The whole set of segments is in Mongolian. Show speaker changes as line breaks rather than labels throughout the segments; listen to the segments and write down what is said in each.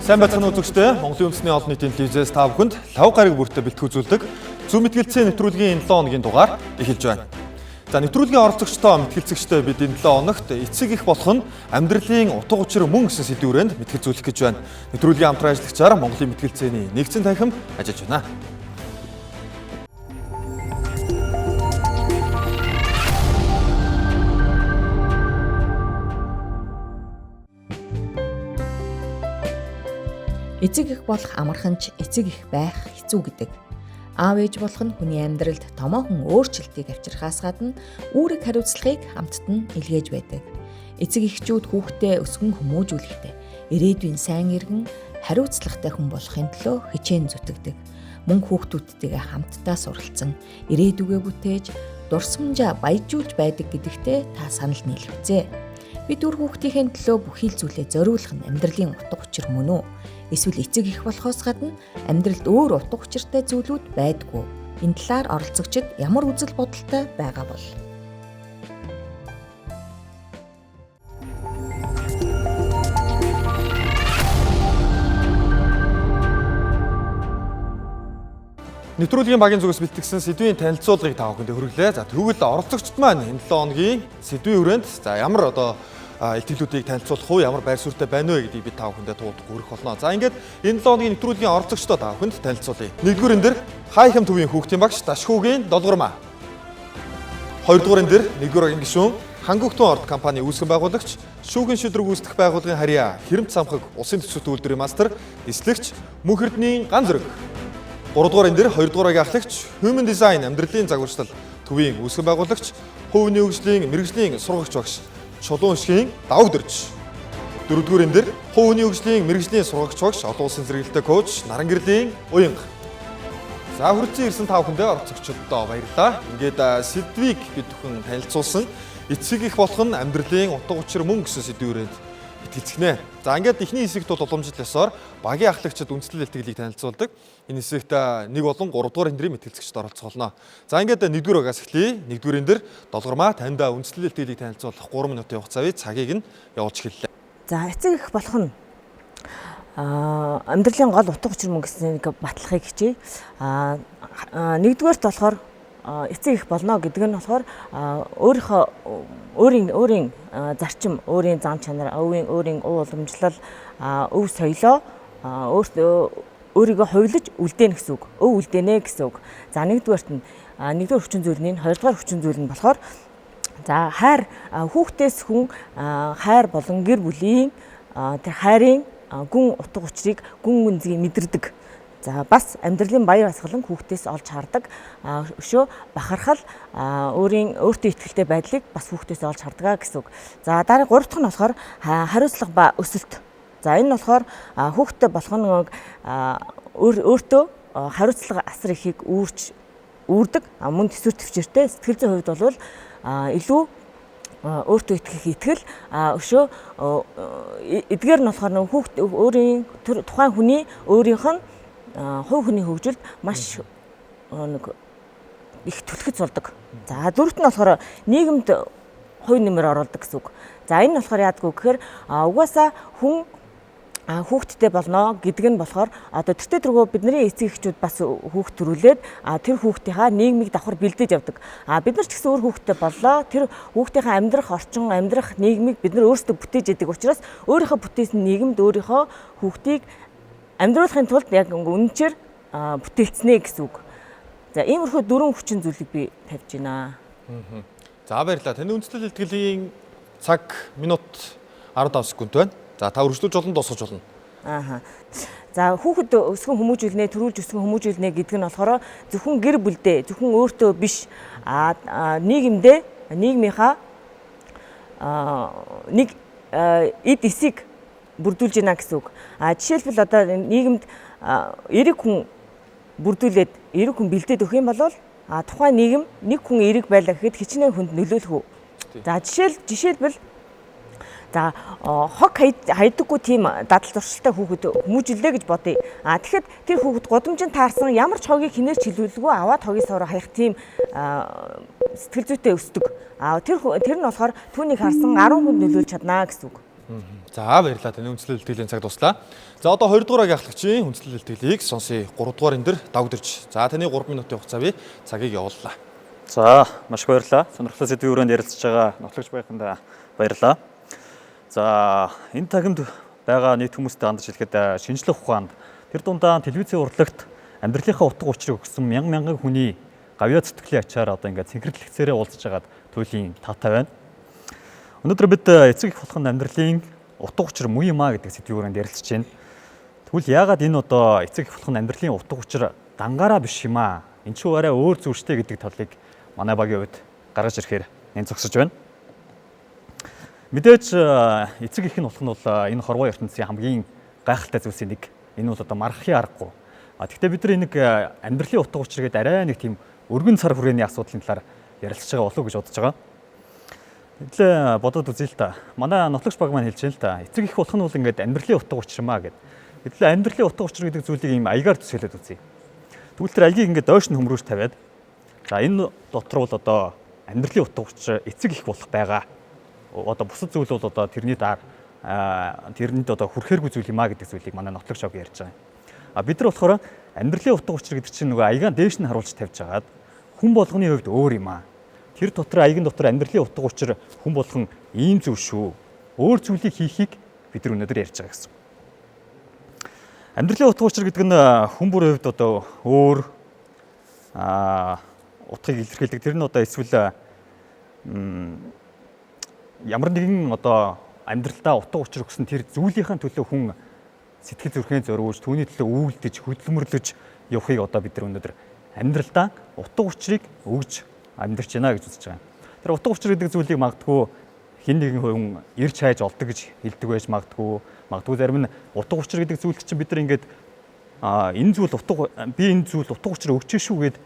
Сайн байцгаана үзэгчдээ. Монголын үндэсний олон нийтийн телевизээс та бүхэнд лав гараг бүртээ бэлтгэх үзүүлдэг Зүү мэтгэлцээ нэвтрүүлгийн энэ 7 хоногийн дугаар эхэлж байна. За нэвтрүүлгийн оролцогчдоо мэтгэлцэгчдээ бид энэ 7 хоногт эцэг их болох нь амьдралын утга учир мөн гэсэн сэдвийн хүрээнд мэтгэлцүүлэх гэж байна. Нэвтрүүлгийн хамтран ажиллагчаар Монголын мэтгэлцээний нэгдсэн танхим ажиллаж байна.
Эцэг их болох амархан ч эцэг их байх хэцүү гэдэг. Аав ээж болох нь хүний амьдралд томоохон өөрчлөлтийг авчрахаас гадна үүрэг хариуцлагыг хамтд нь илгээж байдаг. Эцэг эхчүүд хүүхдээ өсгөн хүмүүжүүлэхдээ ирээдүйн сайн иргэн хариуцлагатай хүн болохын төлөө хичээн зүтгэдэг. Мөн хүүхдүүдтэйгээ хамтдаа суралцсан, ирээдүгээ бүтээж, дурсамжаа баяжуулж байдаг гэдэгтээ та санал нийлэх үзээ. Бид үр хүүхдийнхээ төлөө бүхий л зүйлээ зориулах нь амьдралын утга учир мөн үү? Эсвэл эцэг их болохоос гадна амьдралд өөр утга учиртай зүйлүүд байдгүй. Энэ талаар оролцогчид ямар үзэл бодолтой байгаа бол?
Нэвтрүүлгийн багийн зүгээс бэлтгэсэн сэдвийн танилцуулгыг та бүхэнд хүргэлээ. За тэгвэл оролцогчд маань энэ 7 хоногийн сэдвийн хүрээнд за ямар одоо илтгэлүүдийг танилцуулах уу, ямар байр суурьтай байна вэ гэдгийг бид та бүхэндээ туудах хүргэх болно. За ингээд энэ 7 хоногийн нэвтрүүлгийн оролцогчдоо та бүхэнд танилцуулъя. Нэгдүгээр энэ дэр Хайхам төвийн хүүхдийн багш Дашхүүгийн Долгормаа. Хоёрдугаар энэ дэр нэгдүгээр багийн гишүүн Хангөгтөн орд компани үүсгэн байгуулагч, шүүхэн шүлрэг үүсгэх байгууллагын харьяа, хэрэмт самхаг улсын төсөвт үйлдвэрийн мастер, эслэгч Мөнх Эрдэнийн ган зүрэг. Гуравдугаар энэ дэр хоёрдугаар агийн ахлагч Human Design амьдралын загварчлал төвийн үүсгэн байгуулагч, хувийн хөгжлийн мэргэжлийн сургагч багш Чулуун ишгийн давагдөрж. Дөрөвдүгээр энэ дэр хувийн хөгжлийн мэргэжлийн сургагч багш олон улсын зэрэгэлтэй коуч Нарангэрлийн Уянга. За хүрэлцэн ирсэн та бүхэндээ оролцогчдод баярлалаа. Ингээд сэдвийг бид бүхэн танилцуулсан эцэг их болох нь амьдралын утга учир мөн гэсэн сэдвийн хүрээнд итгэлцгэнэ. За ингээд эхний хэсэгт бол уламжлал ёсоор багийн ахлагчид үндэслэл илтгэлийг танилцуулдаг. Энэ хэсэгт 1 болон 3 дугаар хэндрийн мэтгэлцэгчид оролцох болно. За ингээд 1-р багаас эхлэе. 1-р энэ дэр Долгормаа танд үндэслэл илтгэлийг танилцуулах 3 минутын хугацааг цагийг нь явуулж эхэллээ.
За эцэг их болох нь амьдралын гол утга учир мөн гэсэн нэг батлахыг хичээе. Нэгдүгээрт болохоор эцэг их болно гэдэг нь болохоор өөрийнхөө өөрийн зарчим, өөрийн зан чанар, өөрийн уй уламжлал, өв соёлоо өөрийгөө хувилж үлдээнэ гэсэн үг. Өв үлдээнэ гэсэн үг. За нэгдүгээрт нь нэгдүгээр хүчин зүйл нь, хоёрдугаар хүчин зүйл нь болохоор за хайр, хүүхдээс хүн хайр болон гэр бүлийн тэр хайрын гүн утга учирыг, гүн үнзгийг мэдэрдэг. За бас амьдралын баяр баясгалан хүүхдээс олж хардаг. Өшөө бахархал, өөрийн өөртөө итгэлтэй байдлыг бас хүүхдээс олж хардаг гэсэн үг. За дараа гурав дахь нь болохоор хариуцлага ба өсөлт. За энэ нь болохоор хүүхдтэй болох нь өөртөө хариуцлага асар ихийг үүрдэг. Мөн төсвөр төвчээртэй сэтгэл зүйн хувьд бол илүү өөртөө итгэх итгэл, өшөө эдгээр нь болохоор нэг хүүхд өөрийн тухайн хүний өөрийнх нь хувь хүний хөгжилд маш нэг их түлхэц болдог. За дөрөвт нь болохоор нийгэмд хувь нэмэр оруулдаг гэсэн үг. За энэ нь болохоор яадгүй гэхээр угаасаа хүн хүүхэдтэй болно гэдэг нь болохоор одоо тэртээ тэргүү бидний эцэг эхчүүд бас хүүхд төрүүлээд тэр хүүхдийнхаа нийгмийг давхар бэлдэж явдаг. Бид нар ч гэсэн өөр хүүхэдтэй боллоо. Тэр хүүхдийнхаа амьдрах орчин, амьдрах нийгмийг бид нар өөрсдөө бүтээж яадаг учраас өөрийнхөө бүтээсэн нийгэмд өөрийнхөө хүүхдийг амьдруулахын тулд яг үнэнчээр бүтээлцнэ гэсэн үг. За иймэрхүү дөрвөн хүчин зүйлийг би тавьж байна.
За баярлалаа. Таны үндэслэл илтгэлийн цаг минут 15 секунд байна. За та өргөжлүүлж болно, дуусгаж болно.
Ааха. За хүүхэд өсгөн хүмүүжүүлнэ, төрүүлж өсгөн хүмүүжүүлнэ гэдэг нь болохоор зөвхөн гэр бүлдээ, зөвхөн өөртөө биш, нийгэмдээ, нийгмийнхаа нэг эд эсийг бүрдүүлж байна гэсэн үг. Жишээлбэл одоо нийгэмд эрэг хүн бүрдүүлээд, эрэг хүн бэлдээд өгөх юм бол тухайн нийгэм нэг хүн эрэг байлаа гэхэд хичнээн хүнд нөлөөлөх үү? За жишээлбэл за хог хайдаггүй тийм дадал зуршилтай хүүхэд хүмүүжиллээ гэж бодъё. Тэгэхэд тэр хүүхэд гудамжинд таарсан ямар ч хогийг хинээр ч хилүүлгүй аваад хогийн савраа хаях тийм сэтгэл зүйтэй өсдөг. Тэр нь болохоор түүнийг харсан 10 хүнд нөлөөлж чаднаа гэсэн үг.
За, баярлалаа. Таны үндэслэл илтгэлийн цаг дуслаа. За, одоо 2 дугаар анги ахлагчийн үндэслэл илтгэлийг сонсъё. 3 дугаар энэ дэр Дагвдэрч. За, таны 3 минутын хугацаа бий. Цагийг явууллаа.
За, маш их баярлалаа. Сонирхолтой сэдвийн өрөөнд ярилцж байгаа нотлогч байханд баярлалаа. За, энэ тагмд байгаа нийт хүмүүстэй хандаж хэлэхэд шинжлэх ухаанд тэр дундаа телевизийн урлагт амьдралынхаа утга учирыг өгсөн мянган мянган хүний гавьяа зүтгэлийн ачаар одоо ингээд цэнхэрлэгцээрээ уулзж байгаад туйлын таатай байна. Өнөөдөр бид эцэг их болох нь амьдралын утга учир муу юм а гэдэг сэдвийн өрөөнд ярилцж байна. Тэгвэл яагаад энэ одоо эцэг их болох нь амьдралын утга учир дангаараа биш юм аа? Энд чинь арай өөр зүйл штэ гэдэг талыг манай багийн хувьд гаргаж ирэхээр энэ зогсож байна. Мэдээж эцэг их нь болох нь бол энэ хорвоо ертөнцийн хамгийн гайхалтай зүйлсийн нэг. Энэ бол одоо маргахын аргагүй. А тэгвэл бид нар энэ амьдралын утга учир гэдэг арай нэг тийм өргөн цар хүрээний асуудлын талаар ярилцж байгаа болов уу гэж бодож байгаа. Тэглээ бодоод үзье л та. Манай нотлогч баг маань хэлж байна л та. Эцэг их болох нь бол ингээд амьдралын утга учир юм а гэд. Тэглээ амьдралын утга учир гэдэг зүйлийг ийм аягаар төсөөлөд үзье. Тэгвэл тэр аягийг ингээд доош нь хөмрөөж тавиад за энэ дотор бол одоо амьдралын утга учир эцэг их болох байгаа. Одоо бусад зүйл бол одоо тэрний даар тэрэнд одоо хүрэхэргүй зүйл юм а гэдэг зүйлийг манай нотлогч баг ярьж байгаа юм. А бид нар болохоор амьдралын утга учир гэдэг чинь нөгөө аягаан дээш нь харуулж тавьж хагаад хүн болгоны хувьд өөр юм а. Тэр дотор аяган дотор амьдралын утга учир хүн болгон ийм зүйл шүү. Өөр зүйлийг хийхийг бид нар өнөөдөр ярьж байгаа гэсэн. Амьдралын утга учир гэдэг нь хүн бүрийн хувьд одоо өөр утгыг илэрхийлдэг. Тэр нь одоо эсвэл ямар нэгэн одоо амьдралдаа утга учир өгсөн тэр зүйлийнхээ төлөө хүн сэтгэл зүрхээ зориулж, түүний төлөө үйлдэж, хөдөлмөрлөж явахыг одоо бид нар өнөөдөр амьдралдаа утга учирыг өгж амьдарч байна гэж үзэж байгаа юм. Тэр утга учир гэдэг зүйлийг магадгүй хэн нэгэн хүн ирж хайж олдог гэж хэлдэг байж магадгүй. Магадгүй зарим нь утга учир гэдэг зүйлд чинь бид нар ингээд энэ зүйл утга би энэ зүйл утга учир өгч шүү гэд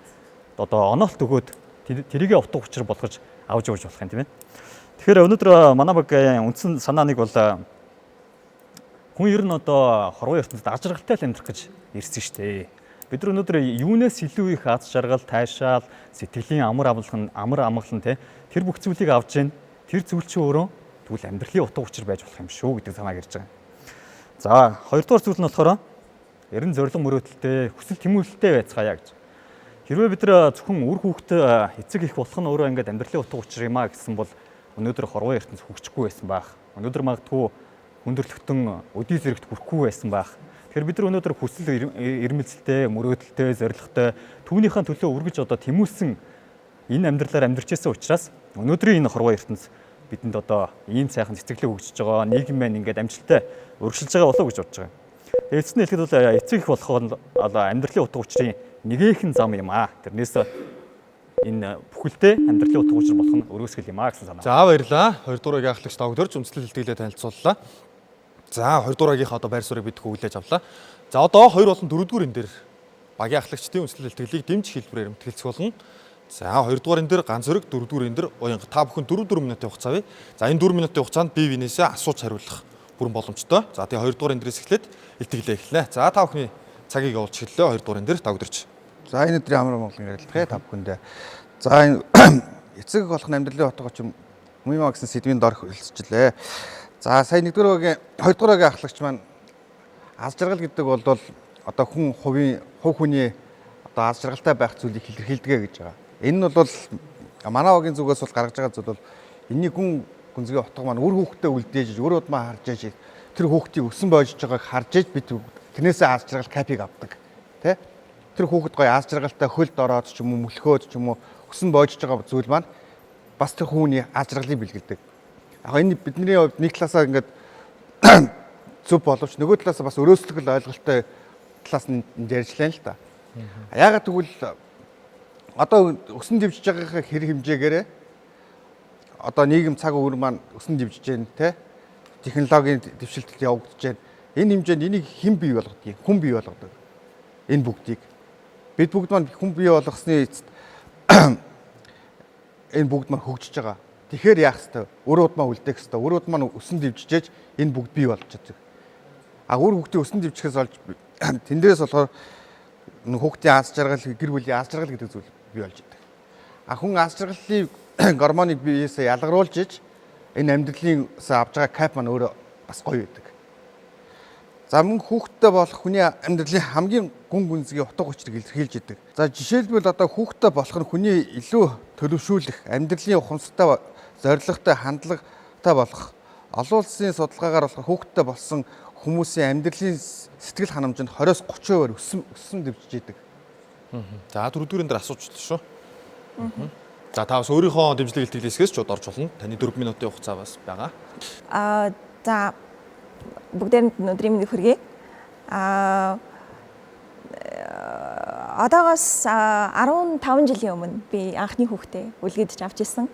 одоо оноолт өгөөд тэрийгэ утга учир болгож авч явж болох юм, тийм ээ. Тэгэхээр өнөөдөр манай баг үндсэн санаа нэг бол хүн ер нь одоо хорвоо ертөнцид аз жаргалтай л амьдрах гэж ирсэн шүү дээ. Бид нар өнөөдөр юунаас илүү их аз жаргал, тайшаал, сэтгэлийн амар амгалан те тэр бүх зүйлийг авч जैन. Тэр зүйл чинь өөрөө тэгвэл амьдралын утга учир байж болох юм шүү гэдэг санааг ирж байгаа. За, хоёрдугаар зүйл нь болохоор ер нь зорилго мөрөөдөлтэй, хүсэл тэмүүлэлтэй байцгаая гэж. Хэрвээ бид нар зөвхөн үр хүүхдээ эцэг их болох нь өөрөө ингээд амьдралын утга учир юм а гэсэн бол өнөөдөр хорвоо ертөнц хөгжихгүй байсан байх. Өнөөдөр магадгүй хүндрэлтэн өдий зэрэгт хүрэхгүй байсан байх. Тэгэхээр бид нар өнөөдөр хүсэл эрмэлзэлтэй, мөрөөдөлтэй, зорилготой түүнийхэн төлөө үргэлж одоо тэмүүлсэн энэ амьдралаар амьдарч ирсэн учраас өнөөдрийн энэ хорвоо ертөнц бидэнд одоо ийм сайхан цэцэглэг өгчөж байгаа, нийгэм маань ингээд амжилттай өргөжлөж байгаа болов уу гэж бодож байгаа. Эцэст нь хэлэхэд бол эцэг их болох нь амьдралын утга учирын нэгэхэн зам юм аа. Тэрнээс энэ бүхэлдээ амьдралын утга учир болох нь өрөөсгөл юм аа гэсэн санаа.
За, баярлалаа. 2 дугаар анги ахлагч Дагвдэрч үндэслэл илтгэлээ танилцууллаа. За, 2 дугаар ангийнхаа одоо байр суурийг бид хүлээж авлаа. За, одоо 2 болон 4 дугаар энэ дээр багийн ахлагчдын үндэслэл илтгэлийг дэмжих хэлбэрээр мэтгэлцэх болно. За, 2 дугаар энэ дээр ганц өрөг, 4 дугаар энэ дээр уянга. Та бүхэн 4 4 минутын хугацаа бий. За, энэ 4 минутын хугацаанд бие биенээсээ асууж хариулах бүрэн боломжтой. За, тэгээ 2 дугаар энэ дээрээс эхлээд илтгэлээ эхэлнэ. За, та бүхний цагийг явуулж эхэллээ. 2 дугаар энэ дээр Дагвдэрч.
За, энэ өдрийн амар амгалан ярилцлага та бүхэндээ. За, энэ эцэг болох нь амьдралын утга учир муу юм а гэсэн сэдвийн дор хэлцчихлээ. За, сая нэгдүгээр багийн хоёр дугаар багийн ахлагч маань аз жаргал гэдэг бол одоо хүн хувийн хувь хүний одоо аз жаргалтай байх зүйлийг илэрхийлдэг гэж байгаа. Энэ нь бол манай багийн зүгээс бол гаргаж байгаа зүйл бол энэний гүн гүнзгий утга маань үр хүүхдээ үлдээж, үр удмаа харж ээж тэр хүүхдийг өсөн боожж байгааг харж ээж бид тэрнээсээ аз жаргал капиг авдаг. Тэ? Тэр хүүхэд гоё аз жаргалтай хөлд ороод ч юм уу мөлхөөд ч юм уу өсөн боожж байгаа зүйл маань бас тэр хүүний аз жаргалыг бэлгэлдэг. Яг энэ бидний хувьд нэг талаасаа ингээд зөв боловч нөгөө талаасаа бас өрөөслөгөл ойлголттой талаас нь ярьжлаа л та. Яагаад гэвэл одоо өсөн дэвжиж байгаагаа хэр хэмжээгээрээ одоо нийгэм цаг үе маань өсөн дэвжиж байна те. Технологийн дэвшилтэд явагдаж байна. Энэ хэмжээнд энийг хэн бий болгодгийг? Хүн бий болгодог. Энэ бүгдийг. Бид бүгд маань хүн бий болгосны эцэст энэ бүгд маань хөгжиж байгаа. Тэгэхээр яах ёстой? Үр удмаа үлдээх ёстой. Үр удмаа нь өсөн дэвжижээж энэ бүгд бий болж чаддаг. А үр хүүхдийн өсөн дэвжихээс олж тэн дээрээс болохоор хүүхдийн аз жаргал, гэр бүлийн аз жаргал гэдэг зүйл бий болж идэг. А хүн аз жаргалын гормоныг биесээ ялгаруулж иж энэ амьдралын авч байгаа кайф маань өөрөө бас гоё байдаг. За мөн хүүхэдтэй болох хүний амьдралын хамгийн гүн гүнзгий утга учирыг илэрхийлж идэг. За жишээлбэл одоо хүүхэдтэй болох нь хүний илүү төлөвшүүлэх, амьдралын ухамсартай, зорилготой, хандлагатай болох. Олон улсын судалгаагаар болохоор хүүхэдтэй болсон хүмүүсийн амьдралын сэтгэл ханамж нь 20-с 30%-аар өссөн дэвжиж идэг.
За дөрөвдүгээр энэ дээр асуучлаа шүү. За та бас өөрийнхөө дэмжлэг илтгэл хэсгээс ч орж болно. Таны 4 минутын хугацаа бас байгаа.
За бүгдээрэнд нь өдрийн мэндийг хүргэе. Одоогоос 15 жилийн өмнө би анхны хүүхдээ үлгэдэж авч ирсэн.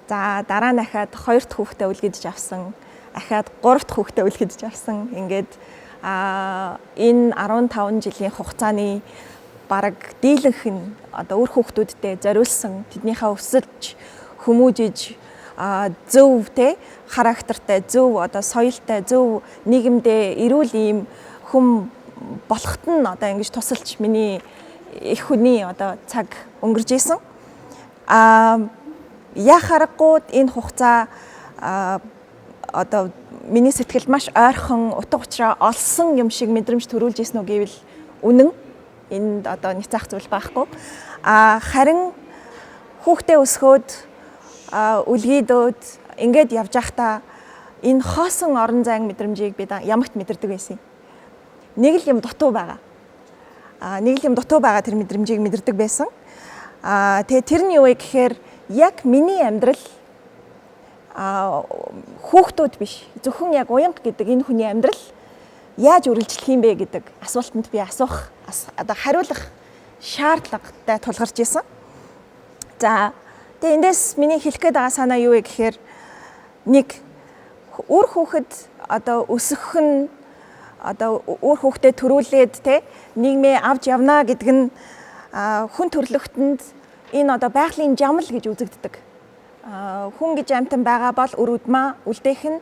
За дараа нь ахаад хоёр дахь хүүхдээ үлгэдэж авсан. Ахаад гурав дахь хүүхдээ үлгэдэж авсан. Ингээд энэ 15 жилийн хугацааны бараг дийлэнх нь одоо үр хүүхдүүдтэй зориулсан, тэднийхээ өсөж, хүмүүжиж, зөв те характертай, зөв одоо соёлтой, зөв нийгэмдээ эрүүл ийм хүн болоход нь одоо ингэж тусалж миний их хүний одоо цаг өнгөрж исэн. Яа харахгүй энэ хугацаа одоо миний сэтгэлд маш ойрхон утга учираа олсон юм шиг мэдрэмж төрүүлж исэн үү гэвэл үнэн. Энд одоо няцаах зүйл байхгүй. Харин хүүхдээ өсгөөд үлгийдөөд ингээд явж байхдаа энэ хоосон орон зайн мэдрэмжийг би ямагт мэдэрдэг байсан юм. Нэг л юм дутуу байгаа. Нэг л юм дутуу байгаа тэр мэдрэмжийг мэдэрдэг байсан. Тэгээ тэр нь юу вэ гэхээр яг миний амьдрал хүүхдүүд биш. Зөвхөн яг уянга гэдэг энэ хүний амьдрал яаж үргэлжлэх юм бэ гэдэг асуултанд би асуух, одоо хариулах шаардлагатай тулгарч исэн. За тэгээ эндээс миний хэлэх гээд байгаа санаа юу вэ гэхээр нэг үр хүүхэд одоо өсөх нь одоо үр хүүхдэд төрүүлээд те нийгмээ авч явна гэдэг нь хүн төрлөختөнд энэ одоо байгалийн жамл гэж үзэгддэг. Хүн гэж амьтан байгаа бол үр удмаа үлдээх нь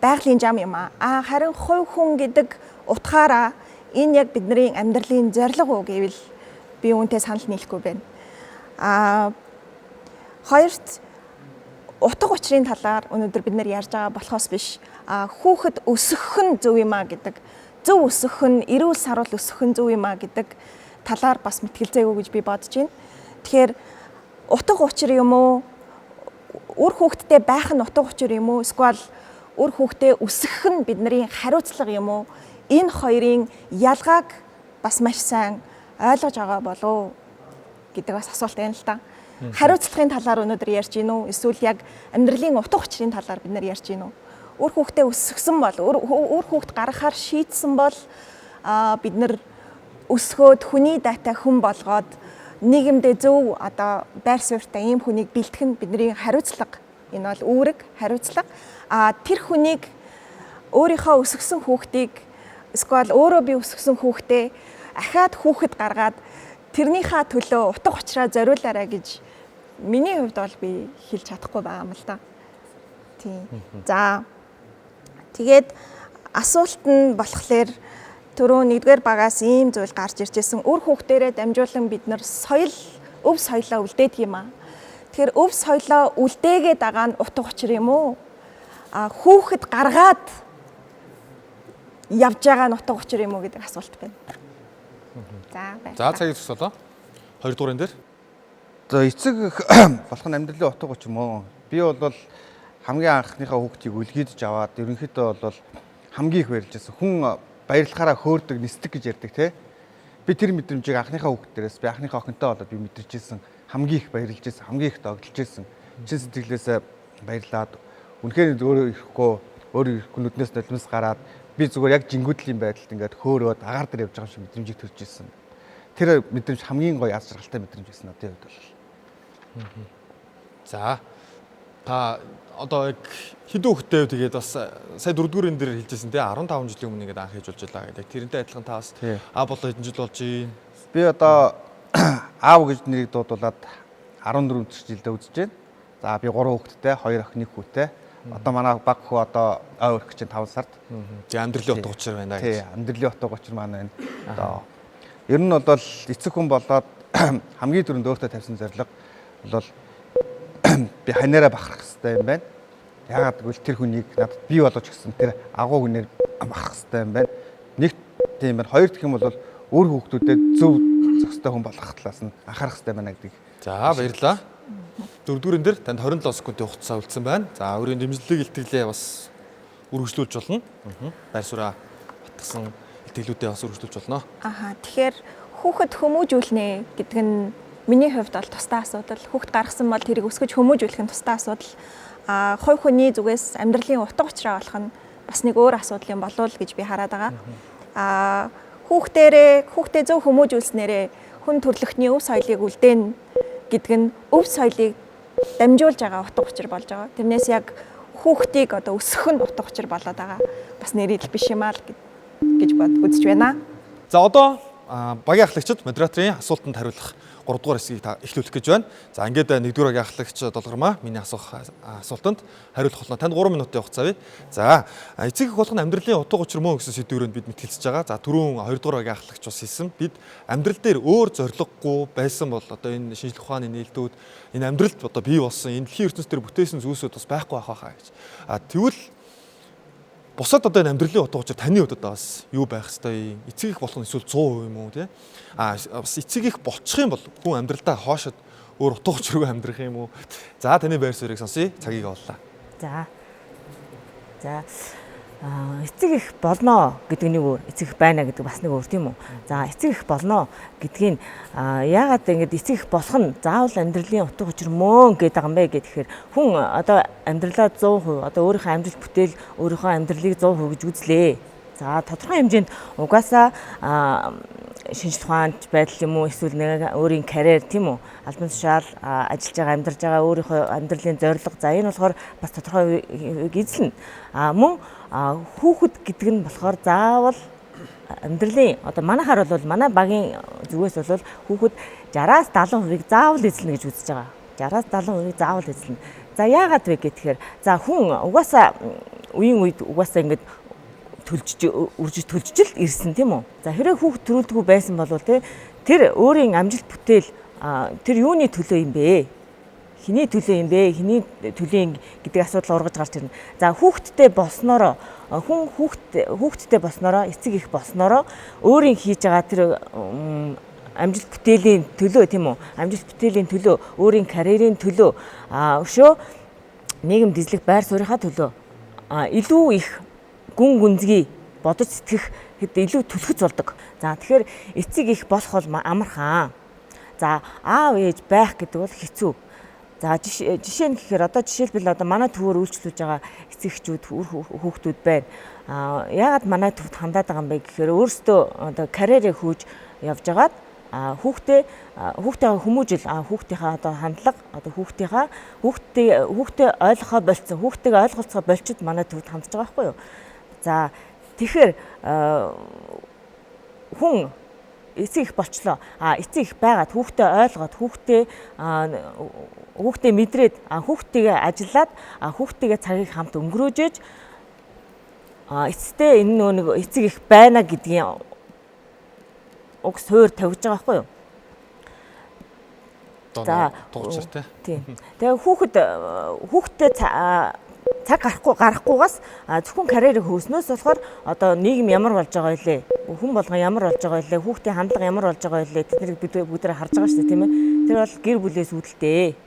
байгалийн жам юм аа. Харин хувь хүн гэдэг утгаараа энэ яг бидний амьдралын зорилго уу гэвэл би үүнтэй санал нийлэхгүй байна. Хоёрт утга учирын талаар өнөөдөр бид нэр ярьж байгаа болохоос биш. Хүүхэд өсөх нь зөв юм а гэдэг, зөв өсөх нь, эрүүл саруул өсөх нь зөв юм а гэдэг талаар бас мэтгэлзээгүй гэж би бодож байна. Тэгэхээр утга учир юм уу? Үр хүүхэдтэй байх нь утга учир юм уу? Эсвэл үр хүүхдээ өсгөх нь бидний хариуцлага юм уу? Энэ хоёрын ялгааг бас маш сайн ойлгож байгаа болов гэдэг бас асуулт байна л да. Хариуцлагын талаар өнөөдөр ярьж гин үү? Эсвэл яг амьдралын утга учирын талаар бид нэр ярьж гин үү? Үр хүүхдээ өсгсөн бол, үр хүүхд гаргахаар шийдсэн бол бид нэр өсгөөд хүний дайтай хүн болгоод нийгэмдээ зөв одоо байр суурьтай ийм хүнийг бэлтгэх нь бидний хариуцлага. Энэ бол үүрэг, хариуцлага. Тэр хүнийг өөрийнхөө өсгсөн хүүхдийг эсвэл өөрөө би өсгсөн хүүхдээ ахаад хүүхэд гаргаад тэрнийхээ төлөө утга учираа зориулаарай гэж миний хувьд бол би хэлж чадахгүй байгаа юм л да. Тийм. За тэгээд асуулт нь болохоор түрүү нэгдүгээр багаас ийм зүйл гарч ирж байсан. Үр хүүхдэрээ дамжуулан бид нар соёл, өв соёлоо үлдээдэг юм аа. Тэгэхээр өв соёлоо үлдээгээд байгаа нь утга учир юм уу? Хүүхэд гаргаад явж байгаа нь утга учир юм уу гэдэг асуулт байна. За баярлалаа.
За цагийг зогсоолоо. 2 дугаар энэ дээр.
За эцэг болох нь амьдралын утга учир мөн. Би бол хамгийн анхныхаа хүүхдийг үлгийдэж аваад ерөнхийдөө бол хамгийн их баярлж байсан. Хүн баярлахаараа хөөрдөг, нисдэг гэж ярьдаг те. Би тэр мэдрэмжийг анхныхаа хүүхд дээрээс би анхныхаа охинтой болоод би мэдэрч ирсэн. Хамгийн их баярлж байсан, хамгийн их догдолж байсан. Чин сэтгэлээсээ баярлаад үнэхээр өөрөө ирэхгүй, өөрөө ирэхгүй нүднээс нулимс гараад би зүгээр яг жингүүдлийн байдалд ингээд хөөрөөд агаар дээр явж байгаа юм шиг мэдрэмжийг төрж ирсэн. Тэр мэдрэмж хамгийн гоё аз жаргалтай мэдрэмж байсан надын хувьд бол.
За та одоо яг хэдэн хүүхэдтэй вэ? Тэгээд бас сая дөрөвдүгээр энэ дээр хэлжсэн те 15 жилийн өмнө ингээд анх хийж болж байлаа гэдэг. Тэрнтэй адилхан та бас аа болоо хэдэн жил болж байна?
Би одоо аав гэж нэрийг дуудуулаад 14 жилдээ үзэж байна. За би 3 хүүхэдтэй, 2 охин, 1 хүүтэй. Одоо манай баг хүү одоо ой өрөх чинь 5 сард.
Тэг амьдралын утга учир байна гэж.
Тий, амьдралын утга учир маань байна. Одоо ер нь бол эцэг хүн болоод хамгийн түрүүнд өөртөө тавьсан зорилго бол би ханиараа бахарх хэрэгтэй юм байна. Яагаад гэвэл тэр хүнийг надад бий болгож өгсөн тэр агуу хүнээр бахарх хэрэгтэй юм байна. Нэг тийм байна. Хоёр дахь юм бол өөр хүүхдүүдэд зөв зохистой хүн болгох талаас нь анхаарах хэрэгтэй байна гэдэг.
За баярлалаа. Дөрөвдүгээр дээр танд 27 секундын хугацаа үлдсэн байна. За өөрийн дэмжлэг илтгэлээ бас үргэлжлүүлж болно. Байр сууриа батгсан итгэлүүдээ бас үргэлжлүүлж болно.
Аха, тэгэхээр хүүхэд хүмүүжүүлнэ гэдэг нь миний хувьд бол тусдаа асуудал. Хүүхэд гаргасан бол тэрийг өсгөж хүмүүжүүлэх нь тусдаа асуудал. А хувь хүний зүгээс амьдралын утга учираа олох нь бас нэг өөр асуудал юм болов уу гэж би хараад байгаа. А хүүхдэрээ хүүхдээ зөв хүмүүжүүлснээрээ хүн төрлөختний өв соёлыг үлдээн гэдэг нь өв соёлыг дамжуулж байгаа утга учир болж байгаа. Тэрнээс яг хүүхдийг одоо өсгөх нь утга учир болоод байгаа. Бас нэрэл биш юм аа л гэж бод үзэж байна.
За одоо багийн ахлагчид модераторын асуултанд хариулах 3 дугаар хэсгийг эхлүүлэх гэж байна. За ингээд 1-р багийн ахлагч Долгормаа миний асуух асуултанд хариулах болно. Танд 3 минутын хугацаа бий. За эцэг их болох нь амьдралын утга учир мөн гэсэн сэдвээр бид мэтгэлцэж байгаа. За түрүүн 2 дугаар багийн ахлагч бас хэлсэн. Бид амьдрал дээр өөр зорилгогүй байсан бол одоо энэ шинжлэх ухааны нээлтүүд энэ амьдралд одоо бий болсон энэ дэлхийн ертөнц дээр бүтээсэн зүйлсүүд бас байхгүй байх байхаа гэж. А тэгвэл бусад одоо энэ амьдралын утга учир таны хувьд одоо бас юу байх ёстой юм? Эцэг их болох нь эсвэл 100% юм уу тий? А бас эцэг их болчих юм бол хүн амьдралдаа хоошод өөр утга учиргүй амьдрах юм уу? За таны байр суурийг сонсъё. Цагийг оллаа.
За. За. Эцэг их болно гэдэг нэг өөр, эцэг их байна гэдэг бас нэг өөр тийм үү? За эцэг их болно гэдгийг яагаад ингэж эцэг их болох нь заавал амьдралын утга учир мөн гэдэг юм бэ гэхээр хүн одоо амьдралаа 100% одоо өөрийнхөө амьдрал бүтээл өөрийнхөө амьдралыг 100% гэж үзлээ. За тодорхой хэмжээнд угаасаа шинжлэх ухаанч байдал юм уу эсвэл нэг өөрийн карьер тийм үү албан тушаал ажиллаж байгаа амьдарч байгаа өөрийнхөө амьдралын зорилго за энэ болохоор бас тодорхой эзэлнэ. А мөн хүүхэд гэдэг нь болохоор заавал амьдралын одоо манайхаар бол манай багийн зүгээс бол хүүхэд 60-аас 70%-ийг заавал эзэлнэ гэж үзэж байгаа. 60-аас 70%-ийг заавал эзэлнэ. За яагаад вэ гэхээр за хүн угаасаа үеийн үед угаасаа ингэж төлжиж үржиж төлжиж л ирсэн тийм үү. За хэрэг хүүхд төрүүлдэггүй байсан бол тэр өөрийн амжилт бүтээл тэр юуны төлөө юм бэ? Хэний төлөө юм бэ? Хэний төлөө гэдэг асуудал ургаж гарч ирнэ. За хүүхэдтэй болсноороо хүн хүүхэдтэй болсноороо эцэг их болсноороо өөрийн хийж байгаа тэр амжилт бүтээлийн төлөө тийм үү? Амжилт бүтээлийн төлөө, өөрийн карьерийн төлөө өшөө нийгэм дизлэх байр суурийнхаа төлөө илүү их гүн гүнзгий бодож сэтгэхэд илүү түлхэц болдог. За тэгэхээр эцэг их болох бол амархан. За аав ээж байх гэдэг бол хэцүү. За жишээ нь гэхээр одоо жишээлбэл одоо манай төвөөр үйлчлүүлж байгаа эцэг эхчүүд хүүхдүүд байна. Яагаад манай төвд хандаад байгаа юм бэ гэхээр өөрсдөө одоо карьерээ хөөж явж байгаад хүүхдээ хүмүүжил хүүхдийнхаа одоо хандлага одоо хүүхдийнхаа хүүхдээ ойлгохоо болцсон хүүхдтэйгээ ойлголцохоо болчод манай төвд хандж байгаа байхгүй юу? За тэгэхээр хүн эцэг их болчлоо. Эцэг их байгаад хүүхдээ ойлгоод хүүхдээ мэдрээд хүүхдтэйгээ ажиллаад хүүхдтэйгээ цагийг хамт өнгөрөөжөөж эцэстээ энэ нөө нэг эцэг их байна гэдгийн уг суур тавьж байгаа байхгүй юу?
За тугчир
тий. Тэгээ хүүхдтэй цаг гарахгүйгаас зөвхөн карьерийг хөөснөөс болохоор одоо нийгэм ямар болж байгаа вэ? Хүн болгон ямар болж байгаа вэ? Хүүхдийн хандлага ямар болж байгаа вэ? Тэднийг бид бүгдээр харж байгаа шүү дээ, тийм ээ. Тэр бол гэр бүлээс үүдэлтэй.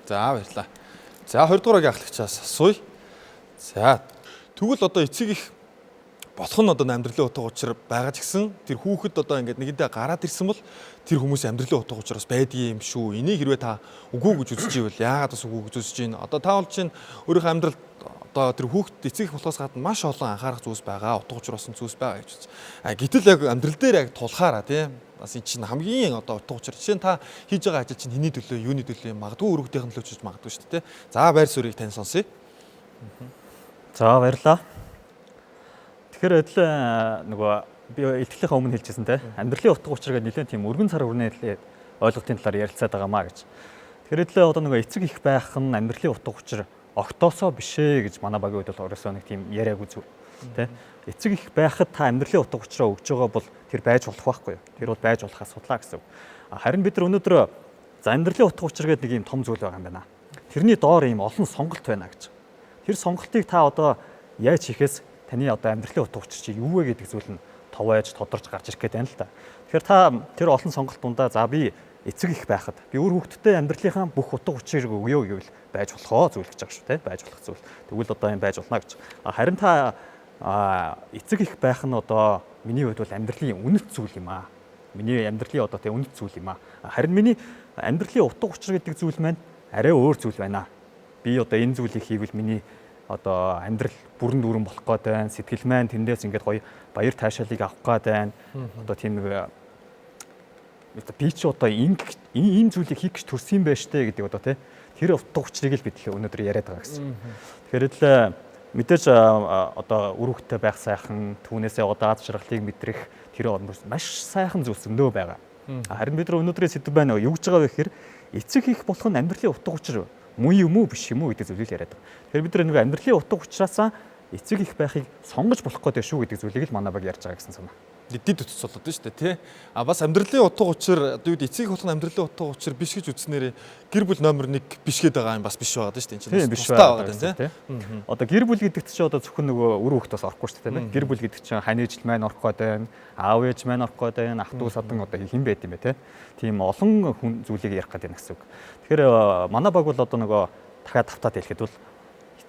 За баярлалаа. За 20 дугаар ангийн ахлагчаас асууя. За тэгвэл одоо эцэг их болох нь одоо амьдралын утга учир байгаа ч гэсэн тэр хүүхэд одоо ингээд нэгэндээ гараад ирсэн бол тэр хүмүүс амьдралын утга учир бас байдгийн юм шүү. Энийг хэрвээ та үгүй гэж үзэж ивэл яагаад бас үгүй гэж үзэж байна? Одоо та бол чинь өөрийнхөө амьдралд одоо тэр хүүхэд эцэг их болохоос гадна маш олон анхаарах зүйлс байгаа, утга учир болсон зүйлс байгаа гэж үзэж. А гэтэл яг амьдрал дээр яг тулахаараа тийм бас эн чинь хамгийн одоо утга учир. Жишээ нь та хийж байгаа ажил чинь хэний төлөө, юуны төлөө юм магадгүй өргөдийнх нь төлөө ч магадгүй шүү дээ. За байр суурийг тань сонсъё.
За баярлалаа. Тэгэхээр адил нөгөө би илтгэлийнхаа өмнө хэлжсэн те амьдралын утга учир гэдэг нэлээд тийм өргөн цар хүрнээ ойлголтын талаар ярилцаад байгаа маа гэж. Тэгэхээр адил одоо нөгөө эцэг их байх нь амьдралын утга учир огтоосоо биш ээ гэж манай багийн үед бол ерөөсөө нэг тийм яриаг үзв те. Эцэг их байхад та амьдралын утга учираа өгж байгаа бол тэр байж болох байхгүй юу? Тэр бол байж болох асуудлаа гэсэн. Харин бид нар өнөөдөр за амьдралын утга учир гэдэг нэг юм том зүйл байгаа юм байна. Тэрний доор ийм олон сонголт байна гэж. Тэр сонголтыг та одоо яаж хийхээс таны одоо амьдралын утга учир чи юу вэ гэдэг зүйл нь товоож тодорч гарч ирэх гээд байна л та. Тэгэхээр та тэр олон сонголт дундаа за би эцэг их байхад би үр хүүхдтэй амьдралынхаа бүх утга учирыг өгөө гэвэл байж болохоо зүйл гэж байгаа шүү те, байж болох зүйл. Тэгвэл одоо юм байж болно гэж. Харин та эцэг их байх нь одоо миний хувьд бол амьдралын үнэт зүйл юм аа. Миний амьдралын одоо тэ үнэт зүйл юм аа. Харин миний амьдралын утга учир гэдэг зүйл маань арай өөр зүйл байна. Би одоо энэ зүйлийг хийвэл миний одоо амьдрал бүрэн дүүрэн болох гээд байна. Сэтгэл маань тэндээс ингээд гоё баяр таашаалыг авах гээд байна. Одоо тийм нэг би ч одоо ийм зүйлийг хийх гэж төрсөн юм байна штэ гэдэг одоо тий тэр утга учирыг л бид л өнөөдөр яриад байгаа гэсэн. Тэгэхээр л мэдээж одоо үр хөвгтэй байх сайхан, түүнээсээ одоо аз жаргалыг мэдрэх тэр маш сайхан зүйл зөндөө байгаа. Харин бид нар өнөөдрийн сэдэв байна юу гэж байгаа вэ гэхээр эцэг их болох нь амьдралын утга учир мөн юм уу биш юм уу гэдэг зүйлийг яриад байгаа. Тэгэхээр бид нар нэг амьдралын утга учираасаа эцэг их байхыг сонгож болох гэдэг шүү гэдэг зүйлийг л манай баг ярьж байгаа гэсэн санаа.
Дэд үтц болоод байна шүү дээ, тий. А бас амьдралын утга учир одоо юу гэдэг эцэг болох нь амьдралын утга учир биш гэж үзснээр гэр бүл номер 1 биш гэдэг байгаа юм бас биш байгаа шүү дээ.
Энэ чинь тусдаа байгаа даа, тий. Одоо гэр бүл гэдэг чинь одоо зөвхөн нөгөө үр хүүхд бас орохгүй шүү дээ, тийм. Гэр бүл гэдэг чинь хань ээж маань орох гээд байна, аав ээж маань орох гээд байна, ах дүү садан одоо хэн байд юм бэ, тий. Тийм олон хүн зүйлийг ярих гээд байна гэсэн үг. Тэгэхээр манай баг бол одоо нөгөө дахиад тавтаад хэлэхэд бол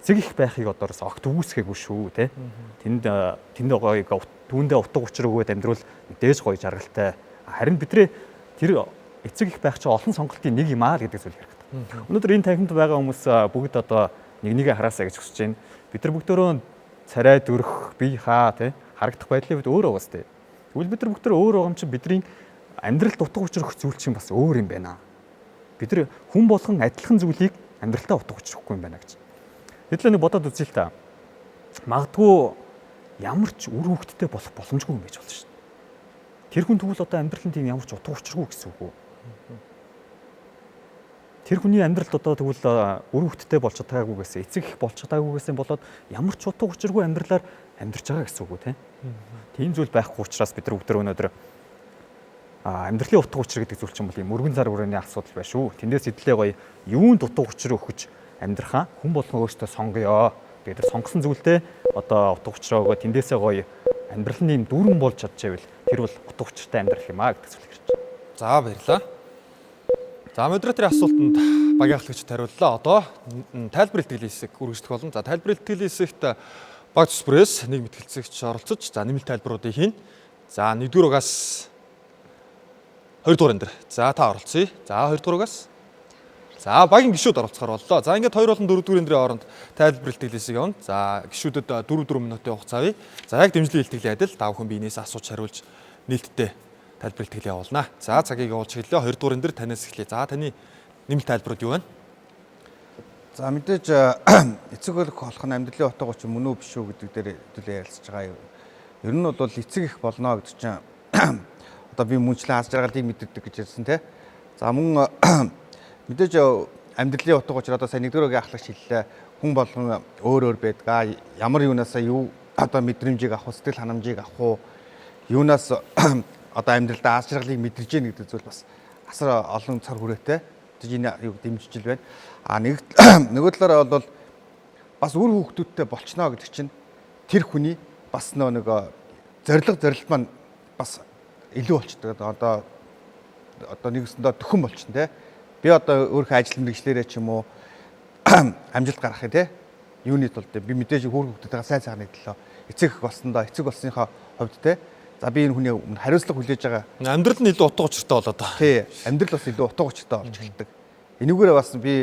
эцэг их байхыг одоо огт үүсгээгүй шүү, тий. Тэнд гоё түүндээ утга учир өгөөд амьдрал мэдээж гоё жаргалтай. Харин бидний тэр эцэг их байх чинь олон сонголтын нэг юм аа л гэдэг зүйл хэрэгтэй. Өнөөдөр энэ танхимд байгаа хүмүүс бүгд одоо нэг нэгэ хараасаа гэж хүсэж байна. Бид нар бүгдөө царай дүрх, бие хаа тий харагдах байдлын үед өөр байгаа сте. Тэгвэл бид нар бүгдөө өөр байгаа юм чинь бидний амьдралд утга учир өгөх зүйл чинь бас өөр юм байна. Бид нар хүн болгон адилхан зүйлийг амьдралтаа утга учир өгөхгүй юм байна гэж. Тэдлээ нэг бодоод үзье л та. Магадгүй ямар ч үр хөвгттэй болох боломжгүй юм байж болно шүү дээ. Тэр хүн тэгвэл одоо амьдрал нь тийм ямар ч утга учиргүй гэсэн үг үү? Тэр хүний амьдралд одоо тэгвэл үр хөвгттэй болж чадаагүйгээс, эцэг их болж чадаагүйгээс болоод ямар ч утга учиргүй амьдралаар амьдарч байгаа гэсэн үг үү, тийм? Тийм зүйл байхгүй учраас бид нар бүгд өнөөдөр амьдралын утга учир гэдэг зүйл чинь бол юм өргөн зар хүрээний асуудал байна шүү. Тэндээс идлээ гоё юунд утга учир өгөх амьдрахаа хүн болгон өөртөө сонгоё. Тэгээд тэр сонгосон зүйлдээ одоо утга учираа өгөө тэндээсээ гоё амьдрал нь юм дүүрэн болж чадчихвэл тэр бол утга учиртай амьдрал юм а гэдэг зүйл хэрэг.
За баярлалаа. За модераторын асуултанд багийн ахлагчид хариуллаа. Одоо тайлбар илтгэлийн хэсэг үргэлжлэх болно. За тайлбар илтгэлийн хэсэгт баг төс бүрээс нэг мэтгэлцэгч оролцож за нэмэлт тайлбаруудыг хийн. За нэгдүгээр угаас хоёрдугаар энэ дэр. За та оролцъё. За хоёрдугаар угаас. За багийн гишүүд оролцохоор боллоо. За ингээд 2 болон 4 дугаар өндрийн хооронд тайлбар илтгэл хэсэг явна. За гишүүдэд 4 минутын хугацаа бий. За яг дэмжлэгийн илтгэлийн адил та бүхэн биенээс асууж хариулж нээлттэй тайлбар илтгэл явуулнаа. За цагийг явуулж эхэллээ. 2 дугаар өндөр танаас эхлэе. За таны нэмэлт тайлбарууд юу вэ?
За мэдээж эцэг болох нь амьдралын утга учир мөн үү биш үү гэдэг дээр хэдүүлээ ярилцж байгаа. Ер нь бол эцэг их болно гэдэг чинь одоо би мөнчлэн аз жаргалыг мэддэг гэж ярьсан тий. За мөн мэдээж амьдралын утга учир одоо сая нэгдүгээр өгийн ахлагч хэллээ. Хүн болгон өөр өөр байдгаа. Ямар юунаасаа юу одоо мэдрэмжийг авах уу, сэтгэл ханамжийг авах уу, юунаас одоо амьдралдаа аз жаргалыг мэдэрж гин гэдэг зүйл бас асар олон цар хүрээтэй. Энэ юг дэмжиж л байна. А нэг нөгөө талаараа бол бас үр хүүхдүүдтэй болчихноо гэдэг чинь тэр хүний бас нэг зориг зорилт маань бас илүү болчдөг. Одоо нэгсэндээ төхөн болчихно те. Би одоо өөрийнхөө ажил мэргэжлээрээ ч юм уу амжилт гаргах тий. Юуны тулд би мэдээж үр хүүхдүүдтэйгээ сайн сайхны төлөө эцэг их болсондоо эцэг болсныхоо хувьд те. За би энэ хүний өмнө хариуцлага хүлээж байгаа.
Амьдрал нь илүү утга учиртай болоод байгаа.
Тий, амьдрал бас илүү утга учиртай болж эхэлдэг. Энүүгээрээ бас би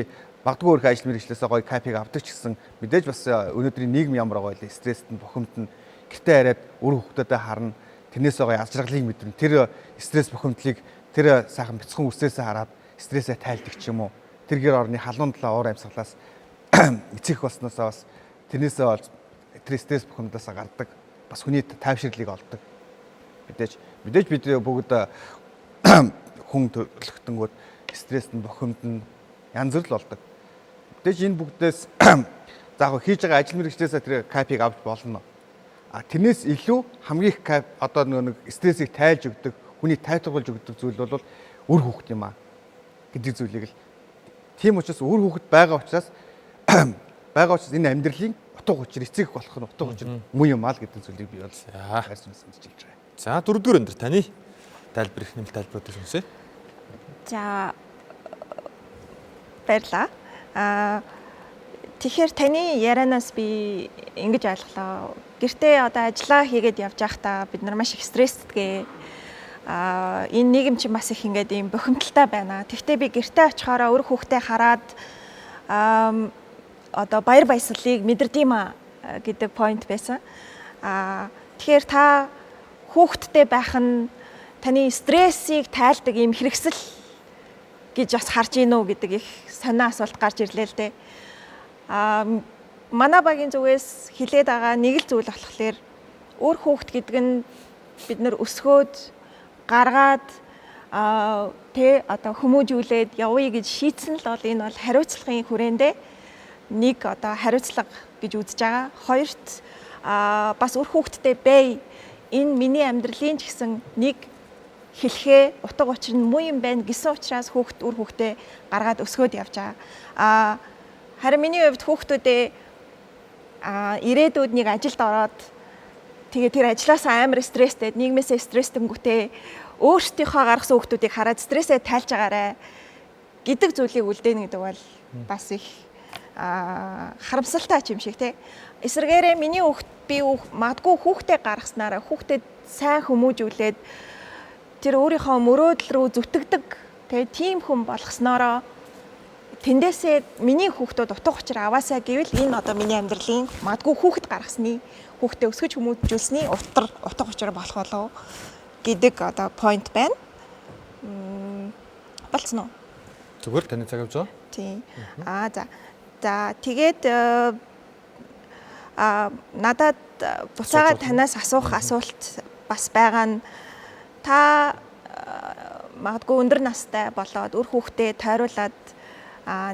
магадгүй өөрийнхөө ажил мэргэжлээсээ гоё кайфыг авдаг ч гэсэн мэдээж бас өнөөдрийн нийгэм ямар байгаа вэ? Стресст нь бухимд нь гэртээ хараад үр хүүхдүүдээ харна. Тэрнээсээ гоё аз жаргалыг мэдэрнэ. Тэр стресс бухимдлыг тэр сайхан бяцхан үсээсээ хараад стрессээ тайлдаг ч юм уу. Тэр гэр орны халуун талаа уур амьсгалаас эцэг их болсноосоо бас тэрнээсээ болж тэр стресс бухимдлаасаа гардаг. Бас хүний тайвширлыг олдог. Мэдээж бид бүгд хүн төрөлхтөнгүүд стресс нь бухимд нь янз бүр л болдог. Мэдээж энэ бүгдээс за яг хийж байгаа ажил мэргэжлээсээ тэр кайфыг авч болно. А тэрнээс илүү хамгийн их кайф одоо нэг стрессийг тайлж өгдөг, хүний тайтгалж өгдөг зүйл бол үр хүүхэд юм аа гэдэг зүйлийг л. Тийм учраас үр хүүхэд байгаа учраас Байгаа учраас энэ амьдралын утга учир эцэг болох нь утга учир муу юм аа л гэдэг зүйлийг би бол хайр санаж хэлж байгаа.
За дөрөвдүгээр өндөр таны тайлбар их нэмэлт тайлбаруудыг сонсъё.
За баярлаа. Тэгэхээр таны ярианаас би ингэж ойлголоо. Гэртээ одоо ажиллаа хийгээд явж байхдаа бид нар маш их стресстэй. Энэ нийгэм чинь бас их ингээд ийм бухимдалтай байна. Тэгвэл би гэртээ очихоороо өөр хүүхдээ хараад одоо баяр баясгалыг мэдэрдэм аа гэдэг point байсан. Тэгэхээр та хүүхэдтэй байх нь таны стрессийг тайлдаг ийм хэрэгсэл гэж бас харж гин үү гэдэг их сонио асуулт гарч ирлээ л дээ. Манай багийн зүгээс хилээд байгаа нэг л зүйл болохоор үр хүүхэд гэдэг нь бид нар өсгөөд гаргаад тэ одоо хүмүүжүүлээд явъя гэж шийдсэн л бол энэ бол хариуцлагын хүрээндээ нэг одоо хариуцлага гэж үзэж байгаа. Хоёрт бас үр хүүхэдтэй бай. Энэ миний амьдралын ч гэсэн нэг хэлхээ утга учир нь муу юм байна гэсэн учраас хүүхэд үр хүүхдээ гаргаад өсгөөд явж байгаа. Харин миний хувьд хүүхдүүдээ ирээдүйд нэг ажилд ороод тэгээ тэр ажлаасаа амар стресстэй, нийгмээсээ стресстөнгүүтээ өөрсдийнхөө гаргасан хүүхдүүдийг хараад стрессээ тайлж агаарай гэдэг зүйлийг үлдээнэ гэдэг бол бас их харамсалтай юм шиг те. Эсвэргээрээ миний хүүхд би магадгүй хүүхдээ гаргаснараа хүүхдэд сайн хүмүүжүүлээд тэр өөрийнхөө мөрөөдөл рүү зүтгэдэг тийм хүн болгосноороо тэндээсээ миний хүүхдүүд утга учир аваасаа гэвэл энэ одоо миний амьдралын магадгүй хүүхэд гаргасны хүүхдээ өсгөж хүмүүжүүлсний утга учир болох болов гэдэг одоо point байна. Болцсон уу?
Зүгээр таны цаг авч байгаа.
Тийм. За. За тэгээд надад буцаагаад танаас асуух асуулт бас байгаа нь та магадгүй өндөр настай болоод үр хүүхдээ тойруулаад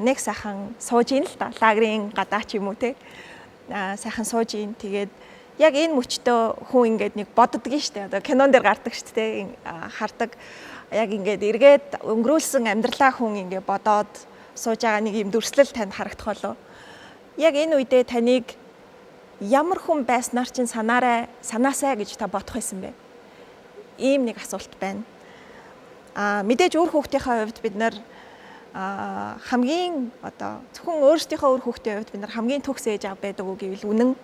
нэг сайхан сууж ийн л да. Лагерын гадаа ч юм уу те. Сайхан сууж ийн. Тэгээд яг энэ мөчтөө хүн ингээд нэг боддгийн штэ. Одоо кинон дээр гардаг штэ те. Хардаг. Яг ингээд эргээд өнгөрүүлсэн амьдралаа хүн ингээд бодоод сууж байгаа нэг юм дүрслэл танд харагдах болов. Яг энэ үедээ таныг ямар хүн байснаар чинь санаарай, санаасай гэж та бодох байсан бэ? Ийм нэг асуулт байна. Мэдээж үр хүүхдийнхээ хувьд бид нар хамгийн одоо зөвхөн өөрсдийнхөө үр хүүхдийн хувьд бид нар хамгийн төгс ээж аав байдаг уу гэвэл үнэн.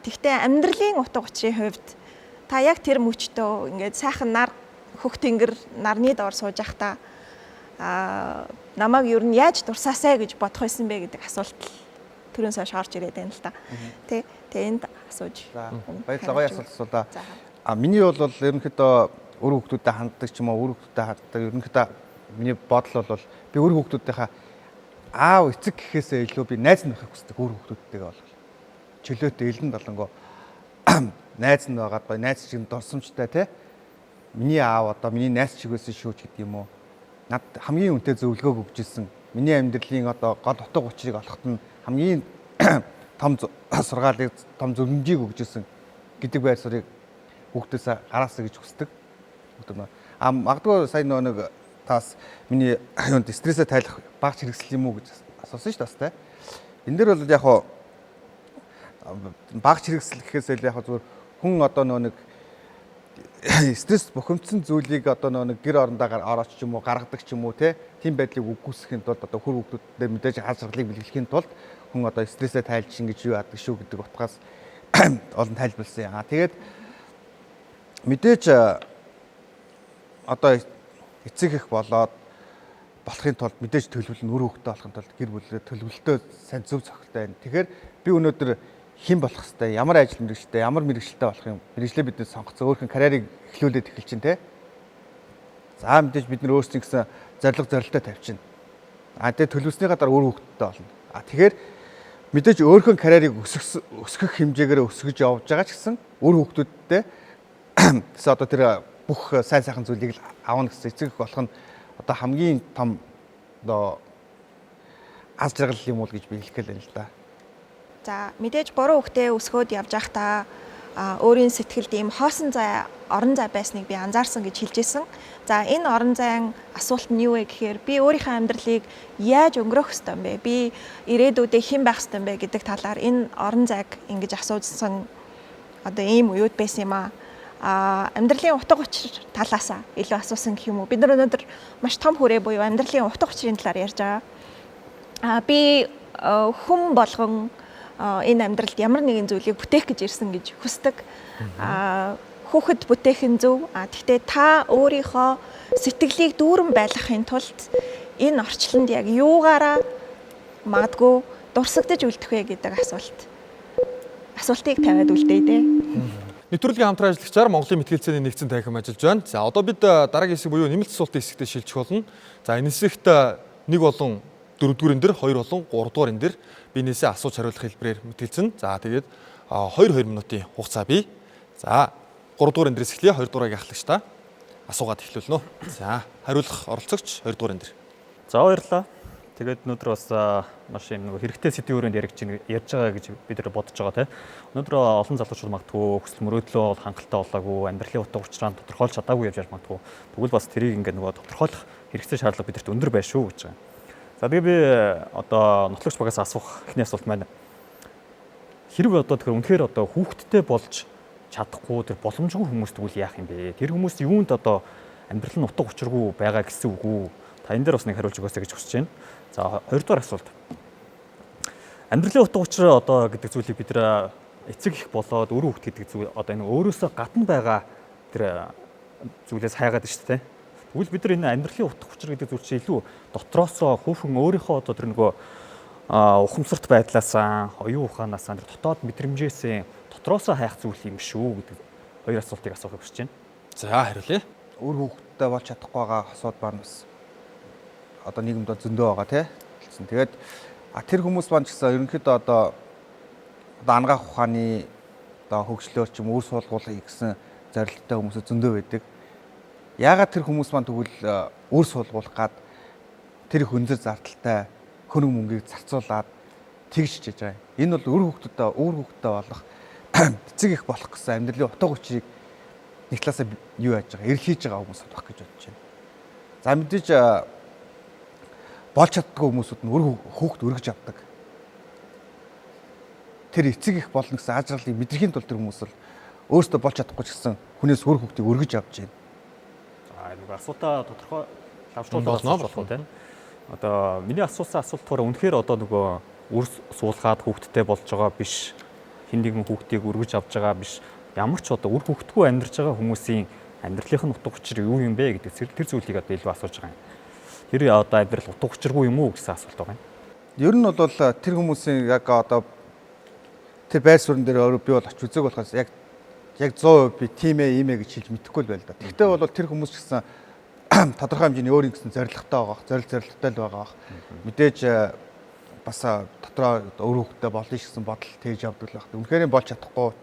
Тэгтээ амьдралын утга учирын хувьд та яг тэр мөчтөө ингээд сайхан нар хөх тэнгэр нарны доор сууж байхдаа намайг ер нь яаж дурсаасай гэж бодох байсан бэ гэдэг асуулт түрүүн хойш орж ирээд байна л та. Тэ тэгээ энд асууж.
Баярлалаа, гоё асуулт асуулаа. Миний бол ерөнхийдөө үр хүүхдүүдэд ханддаг ч юм уу, үр хүүхдүүдэд ханддаг ерөнхийдөө миний бодол бол би үр хүүхдүүдийнхаа аав эцэг гэхээсээ илүү би найз нь байхыг хүсдэг үр хүүхдүүдтэйгээ бол. Чөлөөтэй элдэн долонгоо найз нь байгаад гоё найз шиг дурсамжтай те. Миний аав одоо миний найз шиг байсан шүү ч гэдэг юм уу. Над хамгийн үнэтэй зөвлөгөөг өгч ирсэн. Миний амьдралын одоо гол утга учирыг олоход нь хамгийн том сургаалыг, том зөвлөмжийг өгч ирсэн гэдэг байр суурийг хүүхдээсээ гараасаа гэж хүсдэг. Магадгүй сая нөгөө нэг таас миний юунд стрессээ тайлах багч хэрэгсэл юм уу гэж асуусан шүү дээ бас те. Энэ дээр бол яг хоо багч хэрэгсэл гэхээс илүү яг зүгээр хүн одоо нөгөө нэг стресс бухимдсан зүйлийг одоо нөгөө нэг гэр орондоо орооч ч юм уу гаргадаг ч юм уу те тийм байдлыг үгүйсгэхийн тулд одоо хөр хүүхдүүдэд мэдээж аз жаргалыг бэлгэлэхийн тулд хүн одоо стрессээ тайлж ингэж юу яадаг шүү гэдэг утгаас олон тайлбарласан. Тэгээд мэдээж одоо эцэг их болоод болохын тулд мэдээж төлөвлөл нь үр хөвгтөө болохын тулд гэр бүлээ төлөвлөлтөө сайн зөв цохилтой байна. Тэгэхээр би өнөөдөр хэн болох хэвтэй, ямар ажил мэргэжилтэй, ямар мэргэжилтэй болох юм, мэргэжлээ бид сонгоцсон, өөрхөн карьерийг эхлүүлээд эхэлж чинь те. За мэдээж бид нар өөрсдийн гэсэн зорилго зорилттой тавьчихна. Тэгээ төлөвлөснийхаа дараа үр хөвгттэй болно. Тэгэхээр мэдээж өөрхөн карьерийг өсгөх хэмжээгээр өсгөж явж байгаа ч гэсэн үр хөвгтүүдтэй гэсэн одоо тэр бүх сайн сайхан зүйлийг л авна гэсэн эцэг их болох нь одоо хамгийн том одоо аз жаргал юм уу гэж би хэлэх гээл байна л да.
За мэдээж 3 хүүхдээ өсгөөд явж байхдаа Өөрийн сэтгэлд ийм хоосон зай, орон зай байсныг би анзаарсан гэж хэлж исэн. За, энэ орон зайн асуулт нь юу вэ гэхээр би өөрийнхөө амьдралыг яаж өнгөрөөх ёстой юм бэ? Би ирээдүйдээ хэн байх ёстой юм бэ гэдэг талаар энэ орон зайг ингэж асуусан одоо ийм үеуд байсан юм аа. Амьдралын утга учир талаасаа илүү асуусан гэх юм уу. Бид нар өнөөдөр маш том хүрээ буюу амьдралын утга учирын талаар ярьж байгаа. Би хүн болгон энэ амьдралд ямар нэгэн зүйлийг бүтээх гэж ирсэн гэж хүсдэг. Хүүхэд бүтээх нь зөв. Гэхдээ та өөрийнхөө сэтгэлийг дүүрэн байлгахын тулд энэ орчлонд яг юугаараа магадгүй дурсагдаж үлдэх вэ гэдэг асуултыг тавиад үлдээе дээ.
Нэвтрүүлгийн хамтран ажиллагчаар Монголын мэтгэлцээний нэгдсэн танхим ажиллаж байна. За, одоо бид дараагийн хэсэг буюу нэмэлт асуултын хэсэгтээ шилжих болно. За, энэ хэсэгт 1 болон 4-р энэ дэр, 2 болон 3-р энэ дэр биенээсээ асууж хариулах хэлбэрээр мэтгэлцэн. За, тэгээд 2-2 минутын хугацаа бий. За, 3-р энэ дээрээс эхлэе. 2-р ахлагч та асуугаад эхлүүлнэ. За, хариулах оролцогч 2-р энэ дэр.
За, баярлалаа. Тэгээд өнөөдөр бас маш юм нэг хэрэгтэй сэдвийн өрөөнд ярьж байгаа гэж бид нар бодож байгаа, тийм. Өнөөдөр олон залуучууд магадгүй хүсэл мөрөөдлөө бол хангалттай болоогүй, амьдралын утга учираа тодорхойлж чадаагүй явж магадгүй. Тэгвэл бас тэрийг ингээд нөгөө тодорхойлох хэрэгцээ шаардлага бидэрт өндөр байна шүү гэж байгаа. За, тэгээ би одоо нотлогч багаас асуух эхний асуулт маань хэрвээ одоо тэгэхээр үнэхээр одоо хүүхэдтэй болж чадахгүй тэр боломжгүй хүмүүс тэгвэл яах юм бэ? Тэр хүмүүс юунд одоо амьдрал нь утга учиргүй байгаа гэсэн үг үү? Та энэ дээр бас нэг хариулж өгөөсэй гэж хүсэж байна. За, хоёрдугаар асуулт. Амьдралын утга учир одоо гэдэг зүйлийг бид нэр эцэг их болоод өрөө хүүхд гэдэг зүйл одоо энэ өөрөөсөө гадна байгаа тэр зүйлээс хайгаад шүү дээ. Тэгвэл бид нар энэ амьдралын утга учир гэдэг зүйл чинь илүү дотроосоо хүүхэн өөрийнхөө одоо тэр нөгөө ухамсарт байдлаасаа, оюун ухаанаасаа, тэр дотоод мэдрэмжээсээ дотроосоо хайх зүйл юм шүү гэдэг хоёр асуултыг асуухыг хүсэж байна.
За, хариулъя.
Үр хүүхэдтэй болж чадахгүй байгаа хосууд маань бас одоо нийгэмд зөндөө байгаа, тий. Хэлсэн. Тэгээд тэр хүмүүс маань ч гэсэн ерөнхийдөө одоо анагаах ухааны одоо хөгжлөөр ч юм үр суулгуулах гэсэн зорилттой хүмүүс зөндөө байдаг. Яагаад тэр хүмүүс маань тэгвэл үр суулгуулах гад тэр их өндөр зардалтай хөрөнгө мөнгийг зарцуулаад тэгж хичээж байгаа. Энэ бол үр хүүхэдтэй болох, эцэг их болох гэсэн амьдралын утга учирыг нэг талаасаа юу яаж байгаа, эрэлхийлж байгаа хүмүүс байх гэж бодож байна. За, мэдээж болж чаддгүй хүмүүсүүд нь үр хүүхэд өргөж авдаг. Тэр эцэг их болно гэсэн аз жаргалыг мэдрэхийн тулд тэр хүмүүс бол өөрсдөө болж чадахгүй ч гэсэн хүнээс үр хүүхдийг өргөж авч байна.
За, нэг асуултаа тодорхой лавжуулах болох уу, тийм. Одоо миний асуусан асуулт болохоор үнэхээр одоо нөгөө үр суулгаад хүүхэдтэй болж байгаа биш, хэн нэгэн хүүхдийг өргөж авч байгаа биш, ямар ч одоо үр хүүхдгүй амьдарч байгаа хүмүүсийн амьдралынх нь утга учир юу юм бэ гэдэг тэр зүйлийг одоо илүү асууж байгаа юм. Тэр одоо амьдрал утга учиргүй юм уу гэсэн асуулт байгаа юм.
Ер нь бол тэр хүмүүсийн яг одоо тэр байр суурин дээр өөрөө би бол очиж үзег болохоос яг 100% би тийм ээ ийм ээ гэж хэлж мэдэхгүй л байл да. Тэгвэл бол тэр хүмүүс ч гэсэн тодорхой хэмжээний өөрийн гэсэн зорилготой байгаа, зорилготой л байгаа. Мэдээж бас дотроо өөр хүүхдтэй болно гэсэн бодол тэгж явдаг л байх. Үнэхээр болж чадахгүй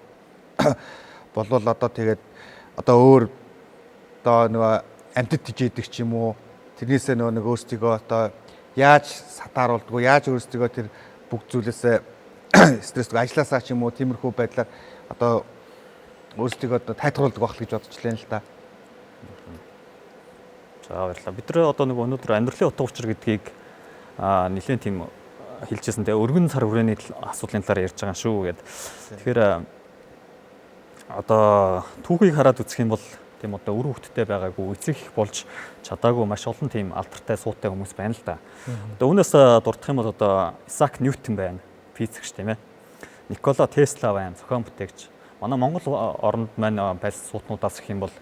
болвол одоо тэгээд одоо өөр одоо нөгөө амьтад тижээдэг ч юм уу, тэрнээсээ нөгөө нэг өөрсдийгөө одоо яаж сатааруулдгүү, яаж өөрсдийгөө тэр бүх зүйлээсээ стресс ажилласаа ч юм уу, тиймэрхүү байдлаар одоо өөрсдийгөө одоо тайтгаруулдаг байх л гэж бодож лээ л да.
За, баярлалаа. Бид нар одоо нэг өнөөдөр амьдралын утга учир гэдгийг нэлээд тийм хэлжсэн те, өргөн цар хүрээний асуудлын талаар ярьж байгаа шүү гэд. Тэгэхээр одоо түүхийг хараад үзэх юм бол тийм одоо үр хүүхэдтэй байгаагүй, эцэг их болж чадаагүй маш олон тийм алдартай суутай хүмүүс байна л да. Одоо үүнээс дурдах юм бол одоо Исаак Ньютон байна, физикч, тийм ээ. Никола Тесла байна, зохион бүтээгч. Манай Монгол оронд маань байсан суутнуудаас гэх юм бол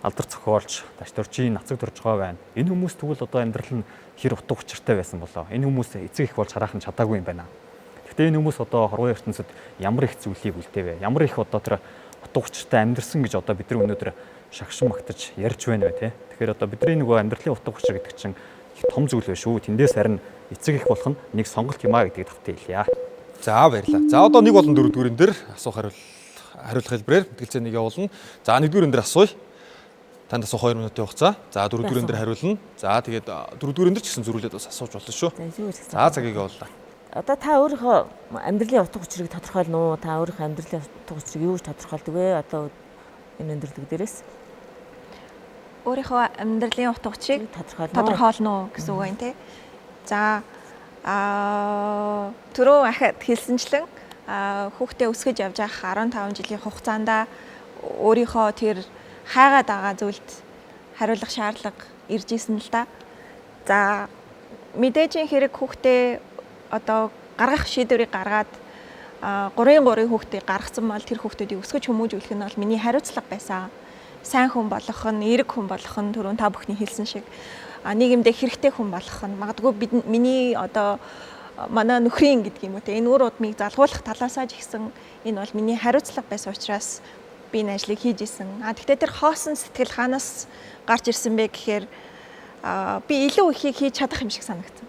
алдар зохиолч Дашдоржийн Нацаг Доржгой байна. Энэ хүмүүс тэгвэл одоо амьдрал нь хэр утга учиртай байсан болоо. Энэ хүмүүс эцэг их болж хараахан чадаагүй юм байна. Гэхдээ энэ хүмүүс одоо хорвоо ертөнцид ямар их зүйлийг үлдээвэ. Ямар их одоо тэр утга учиртай амьдрсан гэж одоо бид нар өнөөдөр шагшин магтаж ярьж байна вэ, те. Тэгэхээр одоо бидний нөгөө амьдралын утга учир гэдэг чинь их том зүйл байна шүү. Тэндээс харин эцэг их болох нь нэг сонголт юм а гэдгийг тавтай хэлье.
За, баярлалаа. За, одоо 1 болон 4 дугаарн дээр асуух хариулах хэлбэрээр мэтгэлцээнийг явуулна. За, 1 дугаар энэ дээр асууя. Танд асуух 2 минутын хугацаа. За, 4 дугаар энэ дээр хариулна. За, тэгээд 4 дугаар энэ дээр ч гэсэн зөрүүлээд бас асууж болно шүү. За, цагийг явууллаа.
Одоо та өөрийнхөө амьдралын утга учирыг тодорхойлно уу? Та өөрийнхөө амьдралын утга учирыг юу гэж тодорхойлдог вэ? Одоо энэ өндөрлөг дээрээс
өөрийнхөө амьдралын утга учирыг тодорхойлно уу гэсэн үг байна тий. За түрүү ахад хэлсэнчлэн хүүхдээ өсгөж явж байх 15 жилийн хугацаанд өөрийнхөө тэр хайгаад байгаа зүйлд хариулах шаардлага ирж исэн л да. За мэдээжийн хэрэг хүүхдээ одоо гаргах шийдвэрийг гаргаад 3-ын 3-ын хүүхдээ гаргацсан бол тэр хүүхдүүдийг өсгөж хүмүүжүүлэх нь бол миний хариуцлага байсан. Сайн хүн болгох нь, эерэг хүн болгох нь түрүүн та бүхний хэлсэн шиг нийгэмдээ хэрэгтэй хүн болгох нь магадгүй бид миний одоо манай нөхрийн гэдэг юм уу те энэ үр удмыг залгуулах талаасаа ч ихсэн энэ бол миний хариуцлага байсан учраас би энэ ажлыг хийж исэн. Гэхдээ тэр хоосон сэтгэл хаанаас гарч ирсэн бэ гэхээр би илүү ихийг хийж чадах юм шиг санагдсан.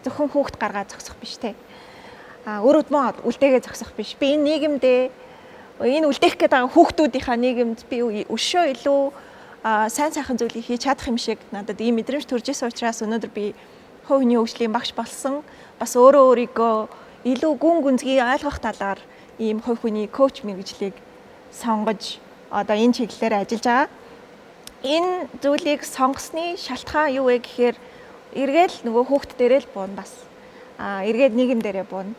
Зөвхөн хүүхд гаргаа зогсох биш те. Үр удмаа үлдээгээ зогсох биш. Би энэ нийгэмдээ энэ үлдээх гээд байгаа хүүхдүүдийнхаа нийгэмд би өшөө илүү сайн сайхан зүйлийг хийж чадах юм шиг надад ийм мэдрэмж төрж исэн учраас өнөөдөр би хувь хүний хөгжлийн багш болсон. Бас өөрөө өөрийгөө илүү гүн гүнзгий ойлгох талаар ийм хувь хүний коуч мэргэжлийг сонгож одоо энэ чиглэлээр ажиллаж байгаа. Энэ зүйлийг сонгосны шалтгаан юу вэ гэхээр эргээл нөгөө хүүхд дээрээ л буuna бас. Эргээд нийгэм дээрээ буuna.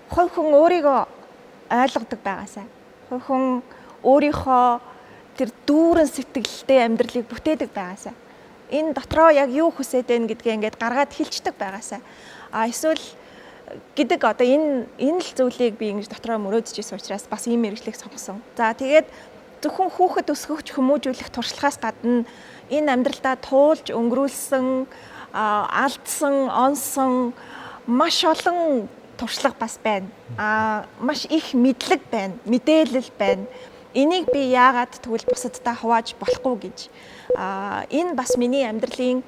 Хувь хүн өөрийгөө ойлгодог байгаасай. Хувь хүн өөрийнхөө тэр дүүрэн сэтгэлтэй амьдралыг бүтээдэг байгаасай. Энэ дотроо яг юу хүсээд байна гэдгээ ингээд гаргаад хэлцдэг байгаасай. Эсвэл гэдэг одоо энэ л зүйлийг би ингэж дотроо мөрөөдөж ирсэн учраас бас ийм мэргэжлийг сонгосон. За тэгээд зөвхөн хүүхэд өсгөгч хүмүүжүүлэх туршлагаас гадна энэ амьдралдаа туулж өнгөрүүлсэн, алдсан, онсон маш олон туршлага бас байна. Маш их мэдлэг байна, мэдээлэл байна. Энийг би яагаад тэгвэл бусадтай хувааж болохгүй гэж. Энэ бас миний амьдралын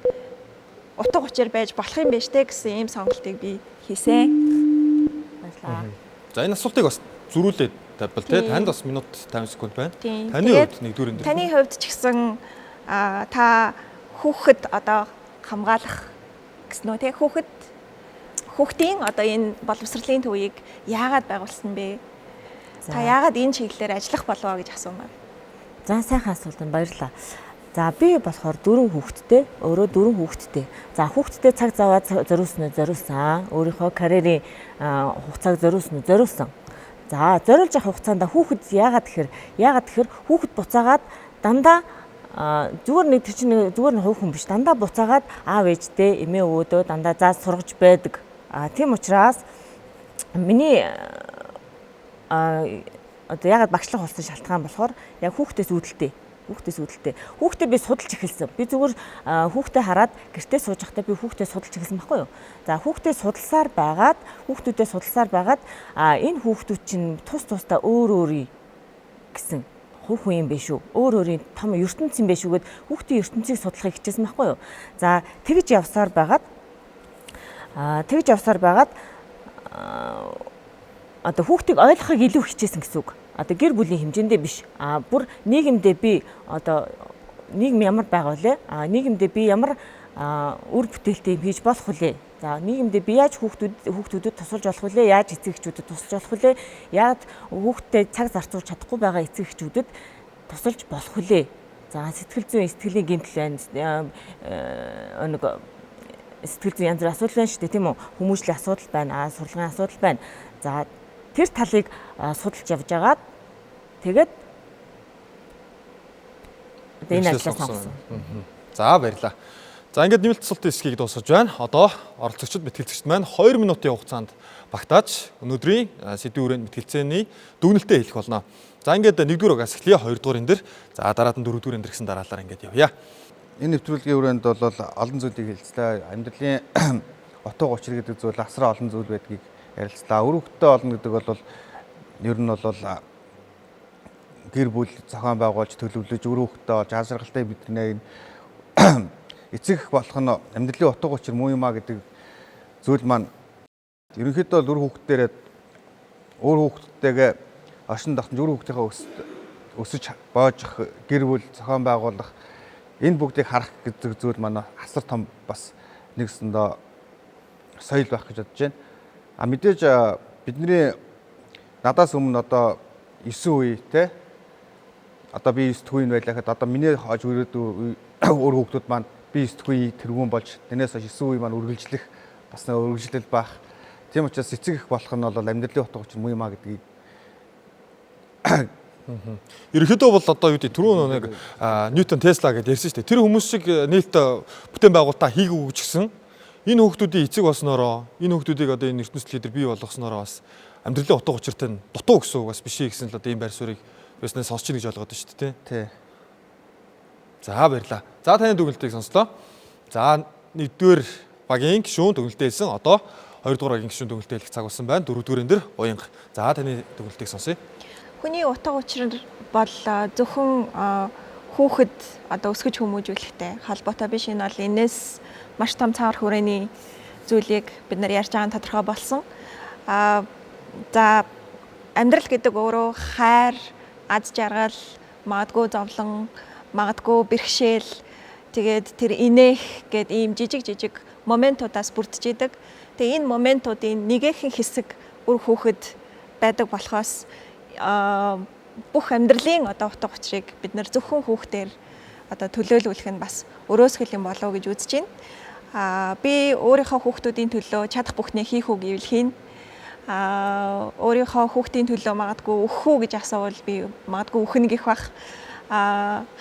утга учир байж болох юм байна штэ гэсэн ийм сонголтыг би хийсэн. Баярлалаа.
За энэ асуултыг бас зөрүүлээд тавьбал те танд бас минут 50 секунд байна. Таны хувьд нэгдүгээр энэ.
Таны хувьд ч гэсэн та хүүхэд одоо хамгаалах гэсэн үү те хүүхдийн одоо энэ боловсролын төвийг яагаад байгуулсан бэ? Та яагаад энэ чиглэлээр ажиллах болов гэж асуумаар.
За сайхан асуулт нь баярлалаа. За би болохоор 4 хүүхэдтэй, өөрөө 4 хүүхэдтэй. За хүүхэдтэй цаг заваа зориулсан уу? Зориулсан. Өөрийнхөө карьерийн хугацааг зориулсан уу? Зориулсан. За зориулж явах хугацаанд хүүхэд яагаад тэгэхээр хүүхэд буцаагаад дандаа зүгээр нэг тэр чинь зүгээр нэг хувь хүн биш, дандаа буцаагаад аав ээжтэй, эмээ өвөөдөө дандаа зааж сургаж байдаг. Тийм учраас миний одоо яагаад багшлах болсон шалтгаан болохоор яг хүүхдээс үүдэлтэй. Хүүхдээ би судалж эхэлсэн. Би зүгээр хүүхдээ хараад гэртээ сууж байхдаа би хүүхдээ судалж эхэлсэн байхгүй юу? За хүүхдээ судалсаар байгаад, хүүхдүүдээ судалсаар байгаад энэ хүүхдүүд чинь тус тусдаа өөр өөрийн гэсэн хувь хүн юм биш үү? Өөр өөрийн том ертөнц юм биш үү гэд хүүхдийн ертөнцийг судлахыг хичээсэн байхгүй юу? За тэгж явсаар байгаад одоо хүүхдийг ойлгохыг илүү хичээсэн гэсэн үг. Одоо гэр бүлийн хэмжээндээ биш. Бүр нийгэмдээ би одоо нийгэм ямар байгаа вэ? Нийгэмдээ би ямар үр бүтээлтэй юм хийж болох вүлээ? За нийгэмдээ би яаж хүүхдүүдэд тусалж болох вүлээ? Яаж эцэг эхчүүдэд тусалж болох вүлээ? Яаж хүүхдтэй цаг зарцуулж чадахгүй байгаа эцэг эхчүүдэд тусалж болох вүлээ? За сэтгэл зүйн сэтгэлийн гэмтэл байна. Нэг сэтгэл зүйн янз бүрийн асуудал байна шүү дээ, тийм үү? Хүмүүжлийн асуудал байна, сурлагын асуудал байна. За тэр талыг судалж явж агаад тэгээд энэ ажлаа сонгосон.
За баярлалаа. За ингээд нэмэлт асуултын хэсгийг дуусгаж байна. Одоо оролцогчид мэтгэлцэгчид маань 2 минутын хугацаанд багтааж өнөөдрийн сэдвийн хүрээнд мэтгэлцээний дүгнэлтээ хэлэх болно. За ингээд нэгдүгээр угаас эхлэе, хоёрдугаар энэ дэр, за дараад нь дөрөвдүгээр энэ дэр гэсэн дараалалаар ингээд явъя.
Энэ нэвтрүүлгийн хүрээнд бол олон зүйлийг хэлцлээ. Амьдралын утга учир гэдэг зүйл асар олон зүйл байдгийг ярилцлаа. Үр хөвгтөө олно гэдэг бол ер нь бол гэр бүл зохион байгуулж төлөвлөж үр хөвгтөө олж аз жаргалтай бидний энэ эцэг болох нь амьдралын утга учир муу юм а гэдэг зүйл маань ерөнхийдөө бол үр хөвгтдээрээ үр хөвгттэйгээ оршин тогтнож үр хөвгтийнхээ өсөж боожих гэр бүл зохион байгуулах энэ бүгдийг харах гэдэг зүйл маань асар том бас нэгсэндээ соёл байх гэж бодож байна. А мэдээж бидний надаас өмнө одоо 9 үе те одоо би 9 дэх үе байлаа гэхэд одоо миний хойж өрөөдөө өөр хүүхдүүд маань би 9 дэх үе тэргүүн болж тэрнээс хойш 9 үе маань үргэлжлэх бас нэг үргэлжлэл байх. Тийм учраас эцэг их болох нь бол амьдралын утга учир муу юм а гэдгийг
Ерөнхийдөө бол одоо юу гэдэг түрүүн нэг Ньютон Тесла гэдээ ярьсан шүү дээ. Тэр хүмүүс шиг нээлт бүтээн байгуулалтаа хийгээгүй ч гэсэн энэ хүүхдүүдийн эцэг болсноороо энэ хүүхдүүдийг одоо энэ ертөнцийн лидер бий болгосноороо бас амьдралын утга учиртай нь дутуу гэсэн үг бас биш гэсэн л одоо энэ байр суурийг биснээс сонсч ийн гэж ойлгоод байна шүү дээ.
Тий.
За баярлаа. За таны дүгнэлтийг сонслоо. За нэгдүгээр багийн гишүүн дүгнэлтээ хэлсэн. Одоо хоёрдугаар багийн гишүүн дүгнэлтээ хэлэх цаг болсон байна. Дөрөвдүгээр энэ дэр уянга. За таны дүгнэлтийг сонсъё.
Хүний утга учир бол зөвхөн хүүхэд одоо өсгөж хүмүүжүүлэхтэй холбоотой биш. Энэ бол энэс маш том цавар хүрээний зүйлийг бид нар ярьж байгаа нь тодорхой болсон. За амьдрал гэдэг өөрөө хайр, аз жаргал, магадгүй зовлон, магадгүй бэрхшээл, тэгээд тэр инээх гэд ийм жижиг жижиг моментуудаас бүрдэж идэг. Тэгээ энэ моментуудын нэгэхэн хэсэг үр хүүхэд байдаг болохоос бүх амьдралын одоо утга учирыг бид нар зөвхөн хүүхдээр одоо төлөөлүүлэх нь бас өрөөсгөл юм болов уу гэж үзэж байна. Би өөрийнхөө хүүхдүүдийн төлөө чадах бүхнээ хийх үү гэвэл хийнэ. Өөрийнхөө хүүхдийн төлөө магадгүй өгөх үү гэж асуувал би магадгүй өгнө гэх бах.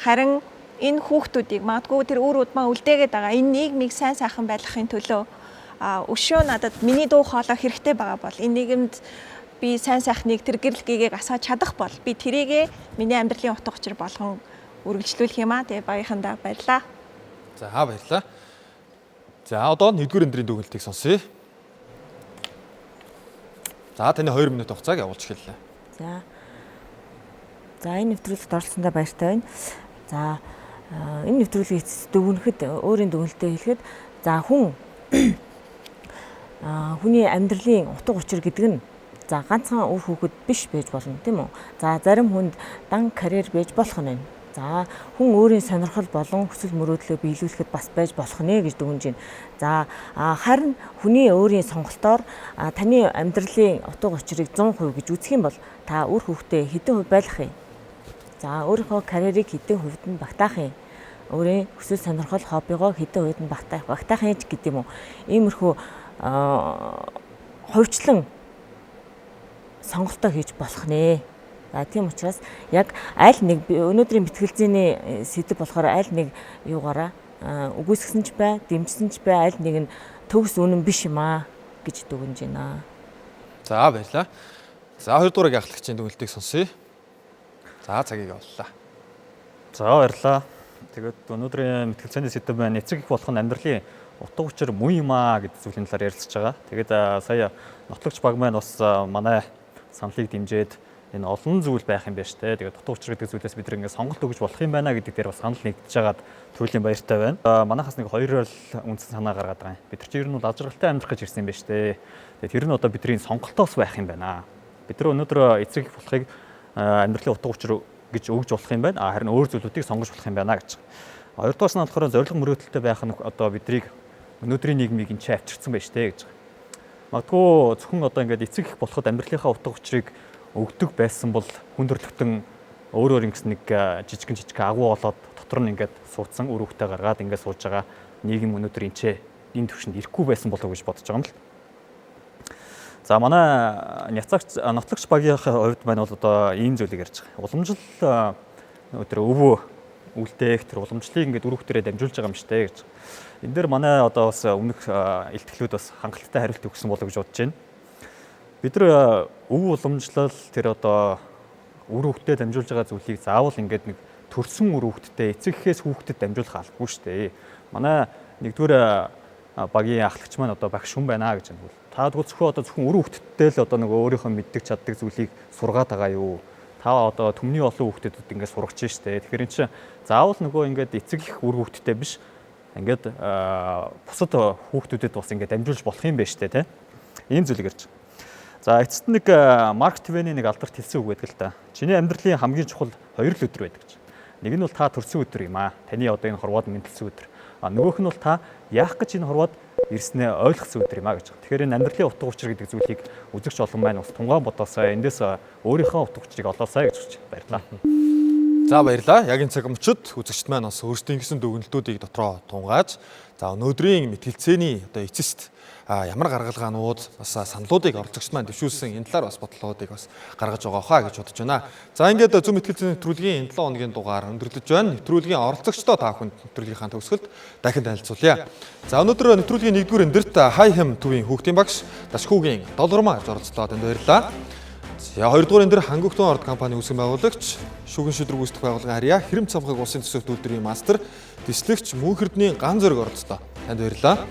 Харин энэ хүүхдүүдийг магадгүй тэр үр удмаа үлдээгээд байгаа энэ нийгмийг сайн сайхан байлгахын төлөө өшөө надад миний дуу хоолой хэрэгтэй байгаа бол энэ нийгэмд би сайн сайхныг тэр гэрэл гэгээг асааж чадах бол би тэрийгэ миний амьдралын утга учир болгон үргэлжлүүлэх юм аа. Тэгээ багийнхандаа баярлаа.
За баярлаа. За одоо нэгдүгээр өндрийн дүгнэлтийг сонсъё. За таны 2 минут хугацааг явуулж эхэллээ.
За энэ нэвтрүүлэгт оролцсондоо баяртай байна. За энэ нэвтрүүлгийг эцэс дүгнэхэд өөрийн дүгнэлтээ хэлэхэд за хүн хүний амьдралын утга учир гэдэг нь за ганцхан үр хүүхэд биш байж болно тийм үү? За зарим хүнд дан карьер байж болох нь байна. За хүн өөрийн сонирхол болон хүсэл мөрөөдлөө биелүүлэхэд бас байж болох нэ гэж дүгнэж байна. За харин хүний өөрийн сонголтоор таны амьдралын утга учирыг 100% гэж үзэх юм бол та үр хүүхдээ хэдэн хувь байлгах юм? За өөрийнхөө карьерийг хэдэн хувьд нь багтаах юм? Өөрийн хүсэл сонирхол хоббигоо хэдэн хувьд нь багтаах юм ч гэдэг юм уу? Иймэрхүү хувьчлан сонголтоо хийж болох нэ. За тийм учраас яг аль нэг өнөөдрийн мэтгэлзээний сэдэв болохоор аль нэг юугаараа үгүйсгэсэн ч бай, дэмжсэн ч бай, аль нэг нь төгс үнэн биш юм аа гэж дүгнэж байна.
За баярлалаа. За хоёрдугаар ахлагчийн дүгнэлтийг сонсъё. За цагийг явууллаа.
За баярлалаа. Тэгээд өнөөдрийн мэтгэлцээний сэдэв маань эцэг их болох нь амьдралын утга учир муу юм аа гэдэг зүйлийн талаар ярилцж байгаа. Тэгээд сая нотлогч баг маань бас манай саналыг дэмжиж энэ олон зүйл байх юм байна штэ. Тэгээд утга учир гэдэг зүйлээс бид нэг ингээд сонголт өгж болох юм байна гэдэг дээр бас санал нэгдэж байгаад туйлын баяртай байна. Манайхаас нэг хоёр л үндсэн санаа гаргаад байгаа юм. Бид нар чинь ер нь бол аз жаргалтай амьдрах гэж ирсэн юм байна штэ. Тэгээд тэр нь одоо бидний сонголтоос байх юм байна. Бид нар өнөөдөр эцэг их болохыг амьдралын утга учир гэж өгж болох юм байна. Харин өөр зүйлүүдийг сонгож болох юм байна гэж. Хоёрдугаар санаа болохоор зорилго мөрөөдөлтэй байх нь одоо бидрийг өнөөдрийн нийгмийг энэ ч авчирсан байна штэ гэж. Магадгүй зөвхөн одоо ингээд эцэг их болоход амьдралынхаа утга учирыг өгдөг байсан бол хүн төрөлхтөн өөрөөр ингэс нэг жижигэн жижигэн агуу болоод дотор нь ингээд суудсан үр хөвгтөө гаргаад ингээд сууж байгаа нийгэм өнөөдөр энэ ч энэ төвшөнд ирэхгүй байсан болов уу гэж бодож байгаа юм л. За манай няцаагч нотлогч багийнхаа хувьд маань бол одоо ийм зүйлийг ярьж байгаа. Уламжлал өнөөдөр өвөө үлдээх тэр уламжлалыг ингээд үр хөвгтөрөө дамжуулж байгаа юм штэ гэж. Энэ дээр манай одоо бас өмнөх илтгэлүүд бас хангалттай хариулт өгсөн болов гэж бодож байна. Бид нар өв уламжлал тэр одоо үр хөвгтөө дамжуулж байгаа зүйлийг заавал ингээд нэг төрсөн үр хөвгттэй эцэг эхээс хүүхдэд дамжуулах албагүй штэ. Манай нэгдүгээр багийн ахлагч маань одоо багш хүн байна гэж байна. Та тэгвэл зөвхөн одоо зөвхөн үр хөвгтдээ л одоо нөгөө өөрийнхөө мэддэг чаддаг зүйлийг сургаад байгаа юу? Та одоо түмний олон хүүхдэд ингээд сургаж штэ. Тэгэхээр эн чинь заавал нөгөө ингээд эцэг их үр хөвгттэй биш ингээд бусад хүүхдүүдэд бас ингээд дамжуулж болох юм байна штэ, тэ? Ийм зүйлийг ярьж байгаа. За эцэст нэг Марк Твений нэг алдарт хэлсэн үг байдаг л та. Чиний амьдралын хамгийн чухал хоёр л өдөр байдаг гэж. Нэг нь бол та төрсөн өдөр юм аа. Таны одоо энэ хорвоод мэндэлсэн өдөр. А нөгөөх нь бол та яах гэж энэ хорвоод ирснээ ойлгосон өдөр юм а гэж. Тэгэхээр энэ амьдралын утга учир гэдэг зүйлийг үзэгч олон маань бас тунгаан бодоосай, эндээс өөрийнхөө утга учирыг олоосай гэж хүсэж баярлалаа.
За баярлалаа. Яг энэ цаг мөчид үзэгчд маань бас өөрсдийн гэсэн дүгнэлтүүдийг дотроо тунгааж, за өнөөдрийн мэтгэлцээний одоо эцэст ямар гаргалгаанууд бас саналуудыг оролцогчд маань дэвшүүлсэн энэ талаар бас бодлоодыг бас гаргаж байгаа хаа гэж бодож байна. За ингээд зөв мэтгэлцээний нэвтрүүлгийн энэ 7 хоногийн дугаар өндөрлөж байна. Нэвтрүүлгийн оролцогчдоо та бүхэнд нэвтрүүлгийнхаа төгсгөлд дахин танилцуулъя. За өнөөдөр нэвтрүүлгийн 1-р өндөрт Хай хэм төвийн хүүхдийн багш Дашхүүгийн Долгормаа гэж оролцлоо. Танд баярлалаа. За 2 дугаар энэ дэр Хангөгтөн орд компани үүсгэн байгуулагч, шүгэн шүдрэг үүсгэх байгууллагын харьяа хэрэм цамхаг улсын төсөв үйлдвэрийн мастер, дислэгч Мөнх Эрдэнийн ган зөрөг оролцлоо. Танд баярлалаа.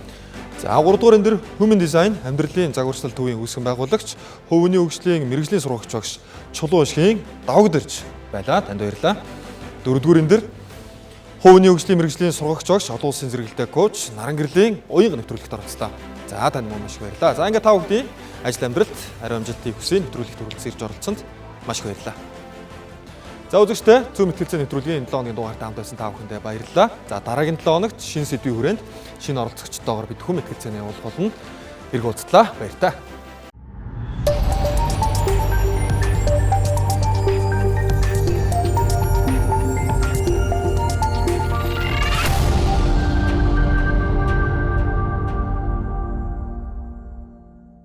За 3 дугаар энэ дэр Human Design амьдралын загварчлал төвийн үүсгэн байгуулагч, хувийн хөгжлийн мэргэжлийн сургагч багш Чулуу ишгийн Давагдэрч байлаа. Танд баярлалаа. 4 дугаар энэ дэр хувийн хөгжлийн мэргэжлийн сургагч багш, олон улсын зэрэгэлдээ коуч Наран гэрлийн уянга нэвтрүүлэгт оролцлоо. За танд мөн маш их баярлалаа. За ингээд та бүхний ажил амьдралд ариун амжилтыг хүсье. Нэвтрүүлэгт хүрэлцэн ирж оролцсонд маш их баярлалаа. За үзэгчдээ зөв мэтгэлцээ нэвтрүүлгийн энэ 7 хоногийн дугаартай хамт байсан та бүхэндээ баярлалаа. За дараагийн 7 хоногт шинэ сэдвийн хүрээнд шинэ оролцогчдоогоор бид хүн мэтгэлцээний явуулах болно. Ирэх уулзлаа. Баяртай.